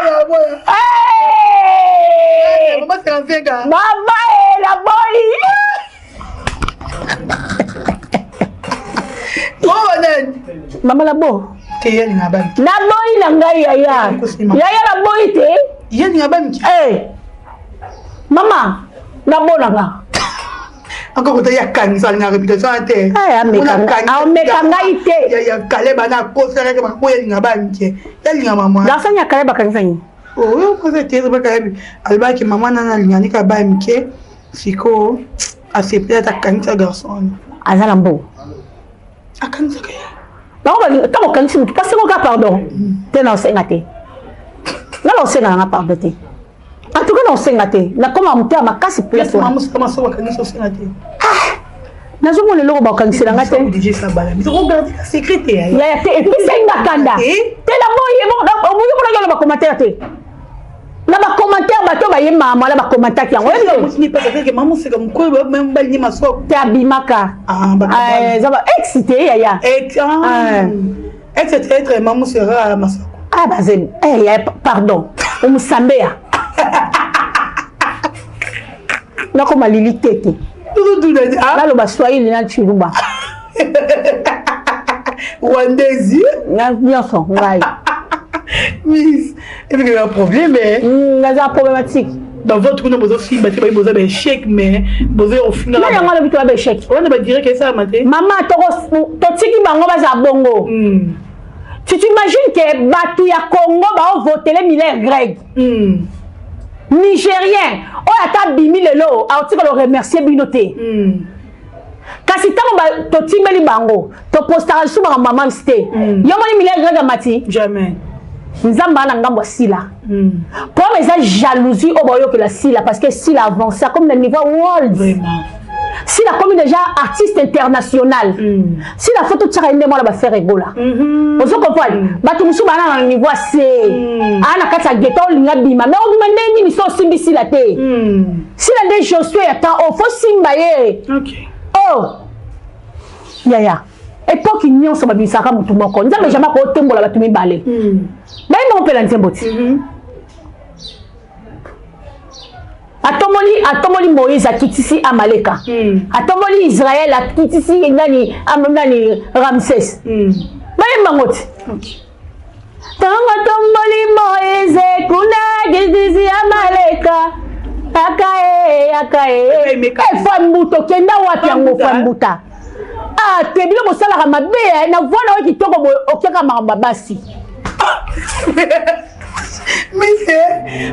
Speaker 1: Mama e la boyi. Mama la bo. Na boyi na ngai yaya. Yaya la boyi te. Eh. Mama, na bonanga.
Speaker 2: Encore ota ya kanisa na réputation te.
Speaker 1: Ameka ngai te.
Speaker 2: Ya Kaleba na kosa kaka bakoya linga ba mike. Ya linga mama.
Speaker 1: Garçon ya Kaleba kanisa ni.
Speaker 2: Oh, yo kosa te ba Kaleba. Alba ki mama na na linga ni ka ba mike. Siko accepter ta kanisa garçon.
Speaker 1: Azala mbo.
Speaker 2: Akanisa ka.
Speaker 1: Bango ba tango kanisi mutu parce que pardon. Te na osenga te. Na osenga na pardon te. En tout cas na osenga te. Na koma mutu ya makasi place wana.
Speaker 2: Mama sika maso bakanisa osenga te.
Speaker 1: Ah! Nazomona eloko bakangisela nga te. Yaya te epesa ye nga kanda. Te na boye omoyi monaki oloba commentaire te. Na ba commentaire bato baye mama na ba commentaki yango. Te abimaka. Eza ba ex te yaya.
Speaker 2: Ex te mama sera masoko.
Speaker 1: Ah bazem, eh yaya pardon. Omusambea. Nakoma lili tete. Naloba Swahili na Tshiluba.
Speaker 2: Rwandaisie.
Speaker 1: Nyonso ngai.
Speaker 2: Miss, il y a un problème.
Speaker 1: Naza problématique.
Speaker 2: Dans votre kuna bozo simba te bozo ba échec mais bozo ofinga.
Speaker 1: Nani yango alobi to ba échec?
Speaker 2: Wana ba dirait que ça maté.
Speaker 1: Mama to totiki bango baza bongo. Tu t'imagines que batu ya Congo ba voter les Miller Greg. Nigérien, oyo ata bimi lelo, aotika lo remercier bino te. Kasi ntango totimbeli bango, topostaka lisusu makambo ya mams te. Yo moni Milia Greg amati?
Speaker 2: Jamais.
Speaker 1: Nzambe aza na ngambo ya Sila. Problème eza jalousie oyo baoyokela Sila, parce que Sila avance, akomi na niveau world. Sila akomi déjà artiste international. Sila, faut totiaka ye nde mwana baFerre Gola. Ozo comprendre? Bato mosusu baa na niveau ase, aa na kati ya ghetto, olinga bima, mais obima nde nini so osimbi Sila te? Sila nde Josue ya temps oyo, faut simba ye. Oh yaya, époque nyonso babimisaka motu moko. Nzambe jamais akotombola bato mibale. Bayembango mpela nzembo ti atomboli, atomboli Moïse, akitisi Amaleka. Atomboli Israel, akitisi nani, nani, Ramses. Bayembango ti ntango atomboli Moïse kuna, akitisi Amaleka, aka e aka e efa mbuta, okenda wapi yango? Fa mbuta, ah te, bino bosalaka mabe na voi na oyo kitoko boye, okiaka makambo ya basi.
Speaker 2: Mise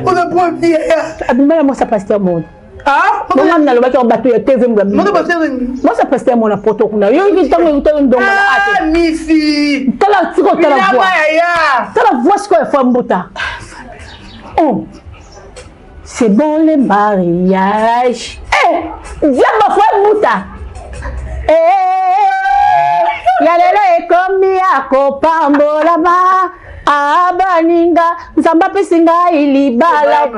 Speaker 2: oza premier.
Speaker 1: Abima na mwasa pasteur mona. Bonga nalobaki yango, bato ya TV, mwasa pasteur mona poto kuna, yoki ntango eutaki ndongo.
Speaker 2: Misi.
Speaker 1: Tala sikoyo, tala voi, tala voi sikoyo ya fa mbuta. Oh, c'est bon le mariage. Eh, diamba fa mbuta. Eh, ya lelo ekomi ya kopambolama. Abaninga, Nzambe apesi ngai libala.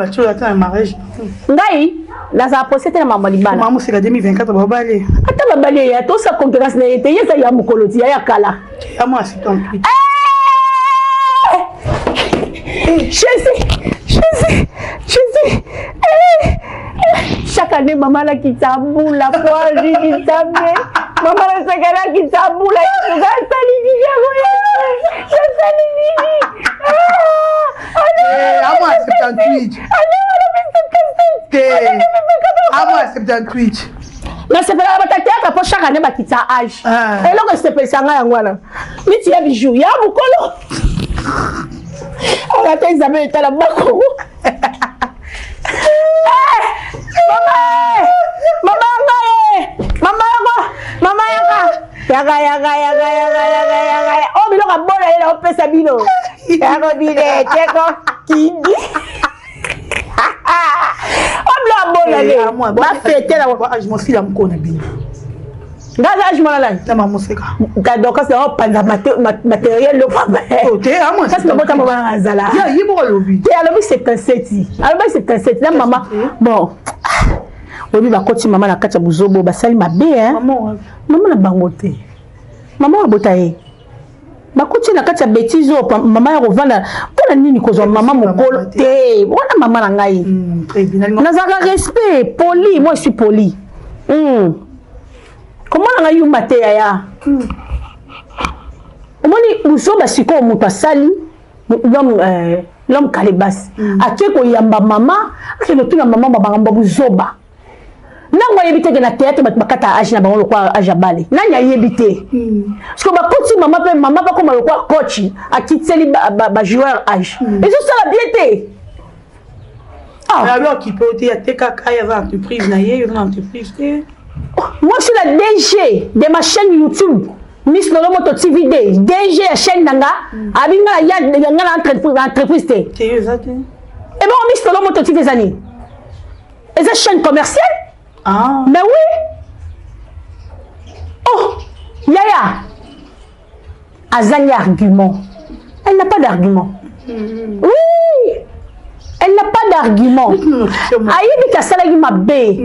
Speaker 1: Ngai nazala pose te na makambo ya libala.
Speaker 2: Moseka 2024 babale.
Speaker 1: Ata babali, eya tosa concurrence na ye te. Ye eza ya mokolo ti ya ya kala.
Speaker 2: Ya mwa 78.
Speaker 1: Jésus, Jésus, Jésus! Chaque année mama nakita mbula po aziki Nzambe. Mama naseka, nakita mbula, asali nini yango? Asali nini?
Speaker 2: Amwa 78 te, amwa 78.
Speaker 1: Nasepelaka bato ya théâtre mpo chaque année bakita age. Eloko esepelisa ngai yango wana, miti ya bijou ya mokolo ata Isabel etala bako. Mama, mama ngai, mama yako, mama yaka yaka yaka yaka yaka yaka yaka. Oyo biloko abola ye na opesa bino yako bile teko kidi. Oyo biloko abola ye bafete na
Speaker 2: age mosila mokolo na bino.
Speaker 1: Nga aza age mwana nani?
Speaker 2: Na mamoseka.
Speaker 1: Donc kasi opanza matériel lo papa, kasi nabota mama nanga azala.
Speaker 2: Ye moko alobi.
Speaker 1: Te, alobi 77, alobi 77 na mama. Bon, oyebi, bakoti mama na kati ya buzobo, basali mabe. Mama na bango te, mama abota ye, bakoti na kati ya bétise oyo. Mama ya kovanda mpona nini kozwa mama mokolo te? Wana mama na ngai, nazalaka respect, poli. Moi je suis poli. Komona ngai yumba te yaya. Omoni buzoba sikoyo moto asali, l'homme l'homme kalebasi ake koyamba mama, akende otuna mama makambo buzoba. Nango ayebi te ke na théâtre bato bakata age na bango lokwa age ya bale. Nani ayebi te? Parce que bakoti mama mpe mama bakoma lokwa coach, akitiseli bajoueur age, ezosala bien te.
Speaker 2: Abi okipe te, atekaka ye, aza entreprise na ye, oza na entreprise te.
Speaker 1: Moi je suis la DG de ma chaîne YouTube Miss Lolo Moto TV. D DG ya chaîne na nga, abi nga ya nga na entreprise te.
Speaker 2: Te, eza te.
Speaker 1: Ebongo Miss Lolo Moto TV eza nini? Eza chaîne commerciale.
Speaker 2: Ah.
Speaker 1: Mais oui. Oh yaya, azangi argument, elle n'a pas d'argument. Oui, elle n'a pas d'argument. Ayebi ke asalaki mabe.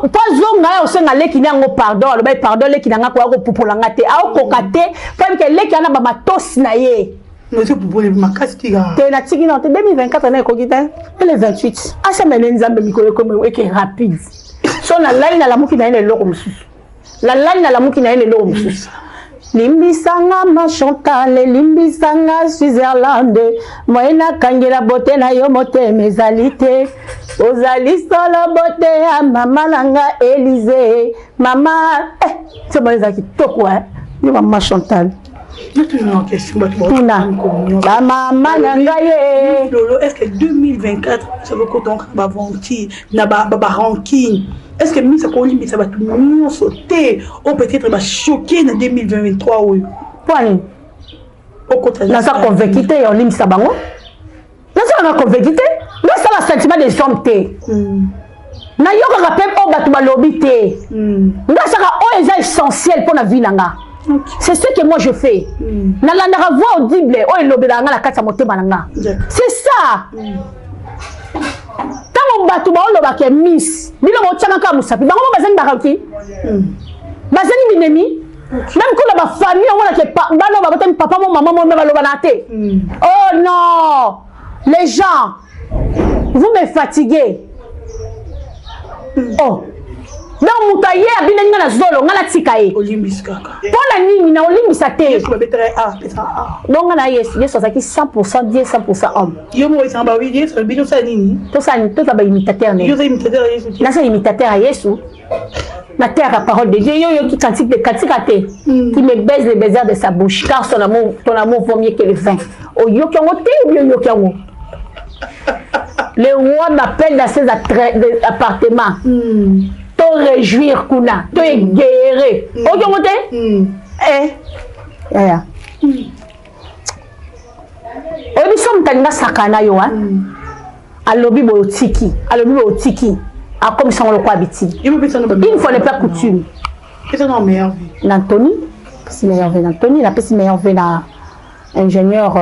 Speaker 1: Mpo azonga ya osenga leki na yango pardon, alobaki pardon leki na nga, koya kopupola nga te, aokoka te mpo ayebi ke leki wana bamatosi na ye. Te, natiki nano te. 2024 na ekoki te, ele 28 asamele Nzambe. Mikolo ekomi eke rapide. So nalali, nalamuki na ye na eloko mosusu, nalali, nalamuki na ye na eloko mosusu. Limbisanga ma Chantal, limbisanga Switzerland, moye nakangela bote na yo motema ezali te. Ozali solo bote ya mama na nga Élise mama. Eh, nzembo eza kitoko. Yo mama Chantal, tuna bamama na ngai ye.
Speaker 2: Lolo, est ce que 2024 ça veut kotanga baventure na barancune? Est ce que Miss akolimbisa bato nyonso te oyo peut-être bachoqué na 2023 oyo?
Speaker 1: Mpo nini? Naza convaincu te ya olimbisa bango. Naza nanga convaincu te. Nasala sentiment des hommes te. Nayokaka mpe oyo bato balobi te. Ngasaka oyo eza essentiel mpo na vie na nga. C'est ce que moi je fais. Nalandaka voix audible oyo elobelaka nga na kati ya motema na nga. C'est ça. Ntango bato baolobaka Miss, bino botiaka kaka mosapi, bango mo bazangi bakoki, bazangi binemi. Même kuna bafamille omonake bana oyo babotami papa mo mama mo, me balobana te. Oh non, les gens, vous me fatiguez. Oh donc moto aye abinaki nga na zolo, nga natika ye. Mpo na nini na olimbisa te? Donc nga na Yesu, Yesu azalaki 100 Dieu, 100 homme. Tosala toza baimitateur. Ne naza imitateur ya Yesu na terre, parole de Dieu. Yo yoki cantique de cantique te qui me baise le baiser de sa bouche, car son amour, ton amour vaut mieux que le vin. Oyoki yango te ou bien oyoki yango? Le roi m'appelle dans ses appartements. To réjouir kuna, to égayere. Oyoki yango te? Eh yaya, oyebi so moto alinga sakana yo, alobi boye otiki, alobi boye otiki, akomisango lokwa biti. Une fois n'est pas coutume. Na Antony napesi meilleur vœu, na Antony napesi meilleur vœu, na ingénieur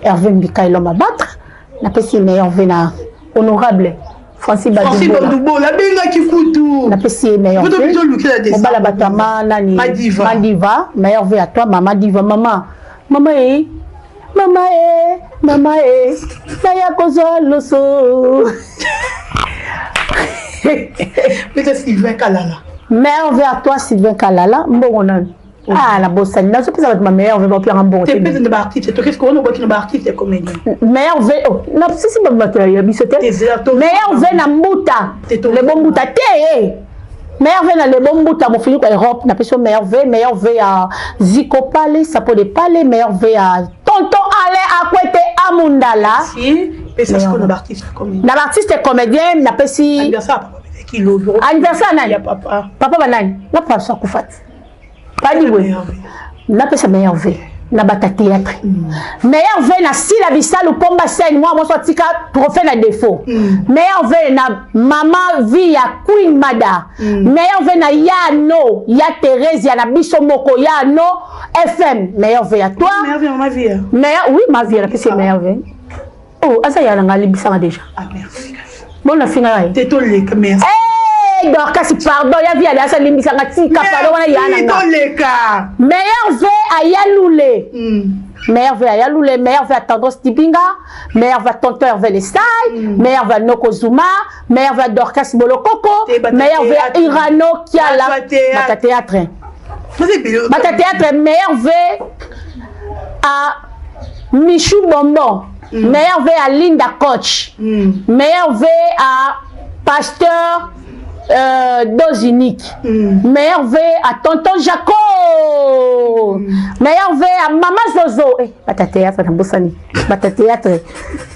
Speaker 1: Hervé Mbika Elomba Batre napesi meilleur vœu, na honorable Francis
Speaker 2: Badubola abengaki kutu.
Speaker 1: Napesi ye meilleur vœu. Mobala bato ya ma nani, Madiva, meilleur vœu à toi, mama Diva. Mama, mama e, mama e, mama e, naya kozwa loso.
Speaker 2: Peut-être Sylvain Kalala.
Speaker 1: Meilleur vœu à toi, Sylvain Kalala. Mbongo nani? Ah, nabosani, nazopesa bato bameilleur vœu, bapianga mbongo.
Speaker 2: Te pesa na baartiste, tokesi koona obwaki na baartiste comédien.
Speaker 1: Meilleur vœu, oh, nasisi bato ya biso te. Meilleur vœu na Mbuta, lebo Mbuta te. Meilleur vœu na lebo Mbuta mofini kwa Europe, napesi yo meilleur vœu. Meilleur vœu ya Ziko Pale Sapo de Pale. Meilleur vœu ya tonton Alain Akwete Amundala.
Speaker 2: Na
Speaker 1: baartiste comédien napesi anniversaire nani? Papa banani? Nga papa biso akufa te. Padi boye napesa meilleur vœu na bata théâtre. Meilleur vœu na Sila Bisalu Pomba Scène, mwa mwasi atika trophée na défaut. Meilleur vœu na mama vie ya Queen Mada. Meilleur vœu na Yano ya Thérésia na biso moko Yano FM. Meilleur vœu ya toi. Meilleur, oui, ma vie napesi meilleur vœu. Oh, aza ya nanga, alibisanga déjà.
Speaker 2: Ah, merci.
Speaker 1: Bon, nafinga ye.
Speaker 2: Te toleka, merci.
Speaker 1: Dorcas, pardon, ya vie alasa, limbisanga, tika, pardon wana ya nanga.
Speaker 2: Toleka.
Speaker 1: Meilleur vœu à Yaloulé. Meilleur vœu à Yaloulé, meilleur vœu à Tendance Dibinga, meilleur vœu à Tonton Hervé Lesai, meilleur vœu à Noko Zuma, meilleur vœu à Dorcas Bolokoko, meilleur vœu à Irano Kiala, Bata Théâtre. Bata Théâtre, meilleur vœu à Michou Bonbon, meilleur vœu à Linda Coach, meilleur vœu à Pasteur Dose Unique, meilleur vœu à Tonton Jaco, meilleur vœu à Mama Zozo. Eh, bata théâtre nabosani, bata théâtre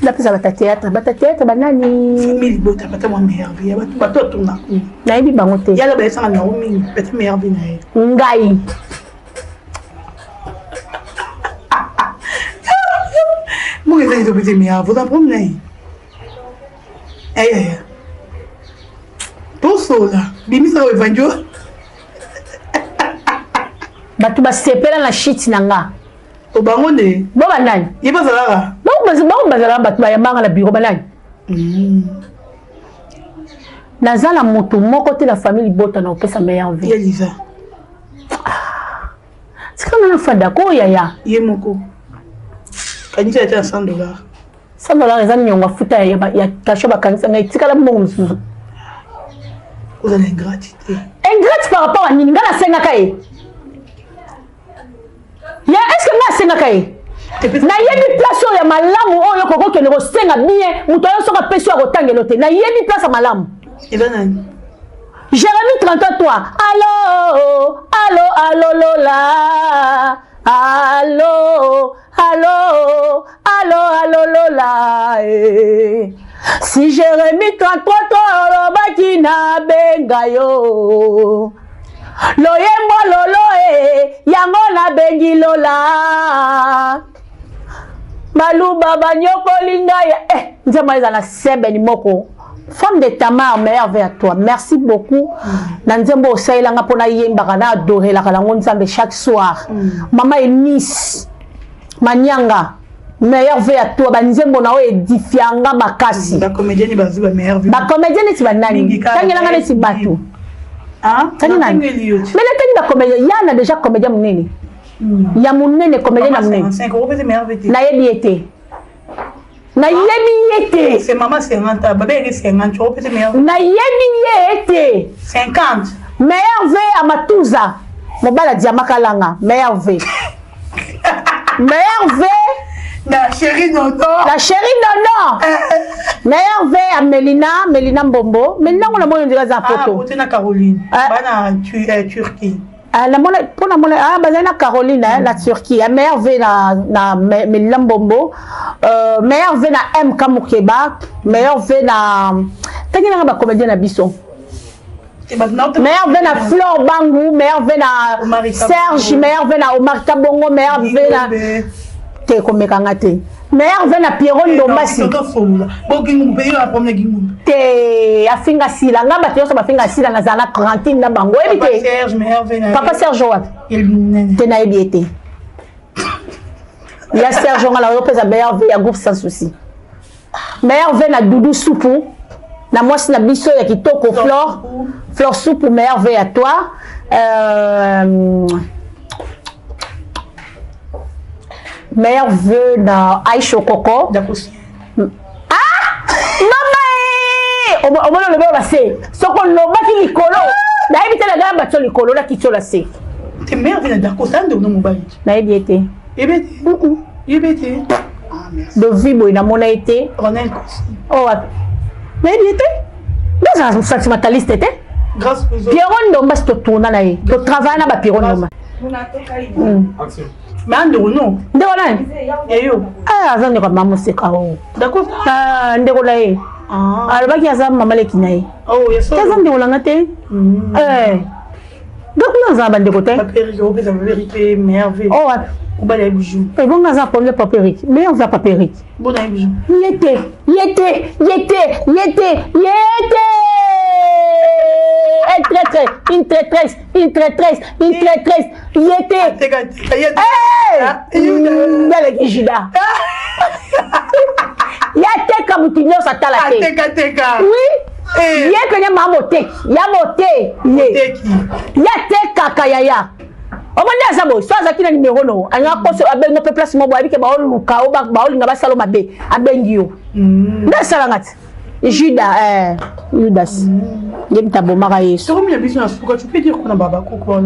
Speaker 1: napesa, bata théâtre, bata théâtre banani?
Speaker 2: Famille bota bata mwa meilleur vœu bato atuna.
Speaker 1: Nayebi bango te.
Speaker 2: Yala bayesanga nango mingi, bata meilleur vœu na ye.
Speaker 1: Ngai.
Speaker 2: Mbongo ezali topesi meilleur vœu, oza problème na ye. Eyaya, tosola bimisaka evandio.
Speaker 1: Bato basepela na shit na nga.
Speaker 2: Bango nde.
Speaker 1: Bo banani?
Speaker 2: Ye bazalaka.
Speaker 1: Bango bazalaka bato bayambanga na biro, banani? Naza na moto moko te na famille libota na opesa meilleur vœu.
Speaker 2: Elisa.
Speaker 1: Tika nga na fanda ko, yaya.
Speaker 2: Ye moko kanisa ete na 100 $.
Speaker 1: 100 $ eza niongo afuta ya kasho, bakangisa ngai, etikala mbongo mosusu.
Speaker 2: Ozala ingratité.
Speaker 1: Ingrate par rapport à nini? Ngai nasengaka ye ya, est ce que ngai asengaka ye? Nayebi place oyo ya malamu oyo okokokende kosenga bien. Moto ayo soki apesi oyo akotangelo te. Nayebi place ya malamu.
Speaker 2: Eza nani?
Speaker 1: Jérémie 33. Allo, allo, allo, lola. Allo, allo, allo, allo, lola. Eh. Si Jérémie 33 olobaki nabenga yo loyembo lolo e yango nabengi lola baluba banyokoli ngai eh, nzembo eza na sebeni moko. Femme de Tamar, meilleur vers toi, merci beaucoup. Na nzembo osalelanga mpo nayembaka, na adorelaka nango Nzambe chaque soir. Mama Enis Manyanga, meilleur vœu à toi. Banzembo na oyo edifianga makasi.
Speaker 2: Bacomédien bazwi ba meilleur vœu.
Speaker 1: Bacomédien neti banani? Tangelanga neti bato. Tangi nani? Mais natangi bacomédien yana déjà, comédien monene ya monene, comédien na monene. Nayebi ye te, nayebi ye te.
Speaker 2: C'est maman 50, babengaki 50, opesi meilleur.
Speaker 1: Nayebi ye te.
Speaker 2: 50.
Speaker 1: Meilleur vœu ya Matuza, mobali adiamakalanga, meilleur vœu, meilleur vœu.
Speaker 2: La chérie Nono.
Speaker 1: La chérie Nono, meilleur vœu ya Melina, Melina Mbombo, Melina ngo namoni ndika aza poto.
Speaker 2: Ah, na Caroline bana Turquie.
Speaker 1: Namona mpo namona, ah, bazali na Caroline, na Turquie. Ya meilleur vœu na Melina Mbombo, meilleur vœu na MK Mokeba, meilleur vœu na ntangi nanga bacomédien na biso, meilleur vœu na Flore Bangu, meilleur vœu na Serge, meilleur vœu na Omar Kabongo, meilleur vœu na te komekanga te, meilleur vœu na Pierrot Ndombasi te. Afinga sila nga, bato nyonso bafinga sila, nazala na quarantine na bango, oyebi te. Papa Serge wapi te? Nayebi ye te. Ya Serge nga na opesa meilleur vœu ya groupe Sans Souci, meilleur vœu na Dudu Supu, na mwasi na biso ya kitoko Flore, Flore Supu, meilleur vœu ya toi. Meilleur vœu na Aisha Koko. Ah, mama e, omoni olobi oyo base, soki olobaki likolo nayebi te, nagaya bato likolo nakiti ola se. Nayebi ye te. Dovi boye namona ye te. Oh, wapi? Nayebi ye te, nazala sentimentaliste te. Pierrot Ndomba, si totourna na ye, totravaille na baPierrot Ndomba.
Speaker 2: Mais andeko no.
Speaker 1: Ndeko nani?
Speaker 2: Eyo.
Speaker 1: Ah, aza ndeko ya mama Moseka o.
Speaker 2: D'accord.
Speaker 1: Ah, ndeko na ye alobaki aza mama leki na ye.
Speaker 2: Oh,
Speaker 1: te, aza ndeko nanga te. Eh. Donc kuna azala bandeko te. Oh, wapi? Ebongo aza problème papa Eric, mais aza papa Eric. Ye te, ye te, ye te, ye te, ye te. Un traître, une traîtresse, une traîtresse, une traîtresse, ye te. Naleki Juda ye ateka motu nyonso atala
Speaker 2: te.
Speaker 1: Oui, ye pene maa moteki ya mote ye, ye atekaka yaya. Omoni aza boye, so azalaki na nimero no, alinga akoso, abengi mpe place mo boye, abike baoluka, baolinga basala mabe, abengi yo. Nde asalanga ti Juda, Judas nde mutu abomaka Yesu.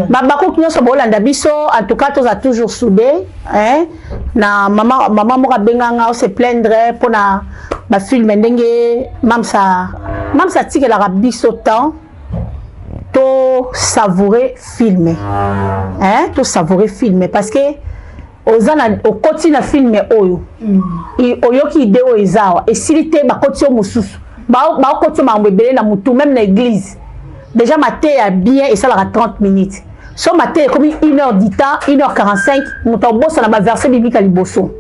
Speaker 1: Babakuku nyonso boolanda biso, en tout cas toza toujours soudé, hein? Na mama, mama moko abenganga ose plaindre mpona bafilme, ndenge mamsa, mamsa atikelaka biso temps to savourer film, hein? To savourer film parce que oza na, okoti na film oyo, oyoki idée oyo eza awa, esili te, bakoti yo mosusu, baokoti yo makambo ebele na motu. Même na église déjà, mateya bien esalaka 30 minutes, so mateya ekomi 1 heure du temps, 1 heure 45, moto abosana baverset biblique ya liboso,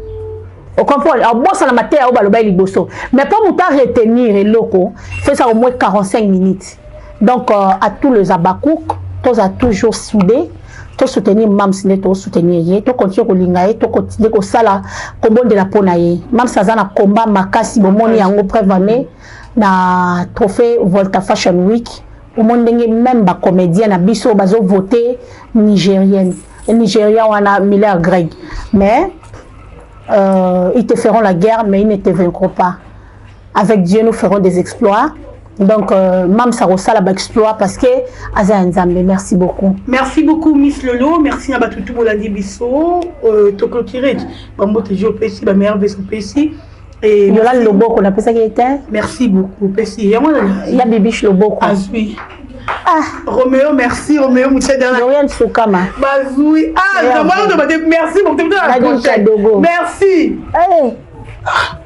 Speaker 1: ocomprendre, abosana mateya oyo baloba ye liboso. Mais mpo moto aretenir eloko, faut esala au moins 45 minutes. Donc à tous les abakouk, toza toujours soudés, tosoutenir Mams nde tosoutenir ye, tocontinue kolinga ye, tocontinue kosala, kobondela mpo na ye. Mams aza na combat makasi, bomoni yango preuve année na trophée Volta Fashion Week, omoni ndenge même bacomédien na biso bazovote Nigérienne, Nigérien wana Miller Greg. Mais ils te feront la guerre, mais ils ne te vaincront pas. Avec Dieu, nous ferons des exploits. Donc Mams akosala baexploit parce que aza ya Nzambe. Merci beaucoup.
Speaker 2: Merci beaucoup, Miss Lolo. Merci na bato tu bolandi biso. Toclôturer bambote jo opesi, bameilleur vœux opesi.
Speaker 1: Yola loboko napesaki ye te.
Speaker 2: Merci beaucoup, opesi yango.
Speaker 1: Ya Bibiche loboko.
Speaker 2: Azwi. Ah. Roméo, merci Roméo Mouchadana.
Speaker 1: Dorian Soukama.
Speaker 2: Bazoui. Ah, vraiment, merci beaucoup.
Speaker 1: Nadine Kadogo.
Speaker 2: Merci.
Speaker 1: Hey.
Speaker 2: Ah.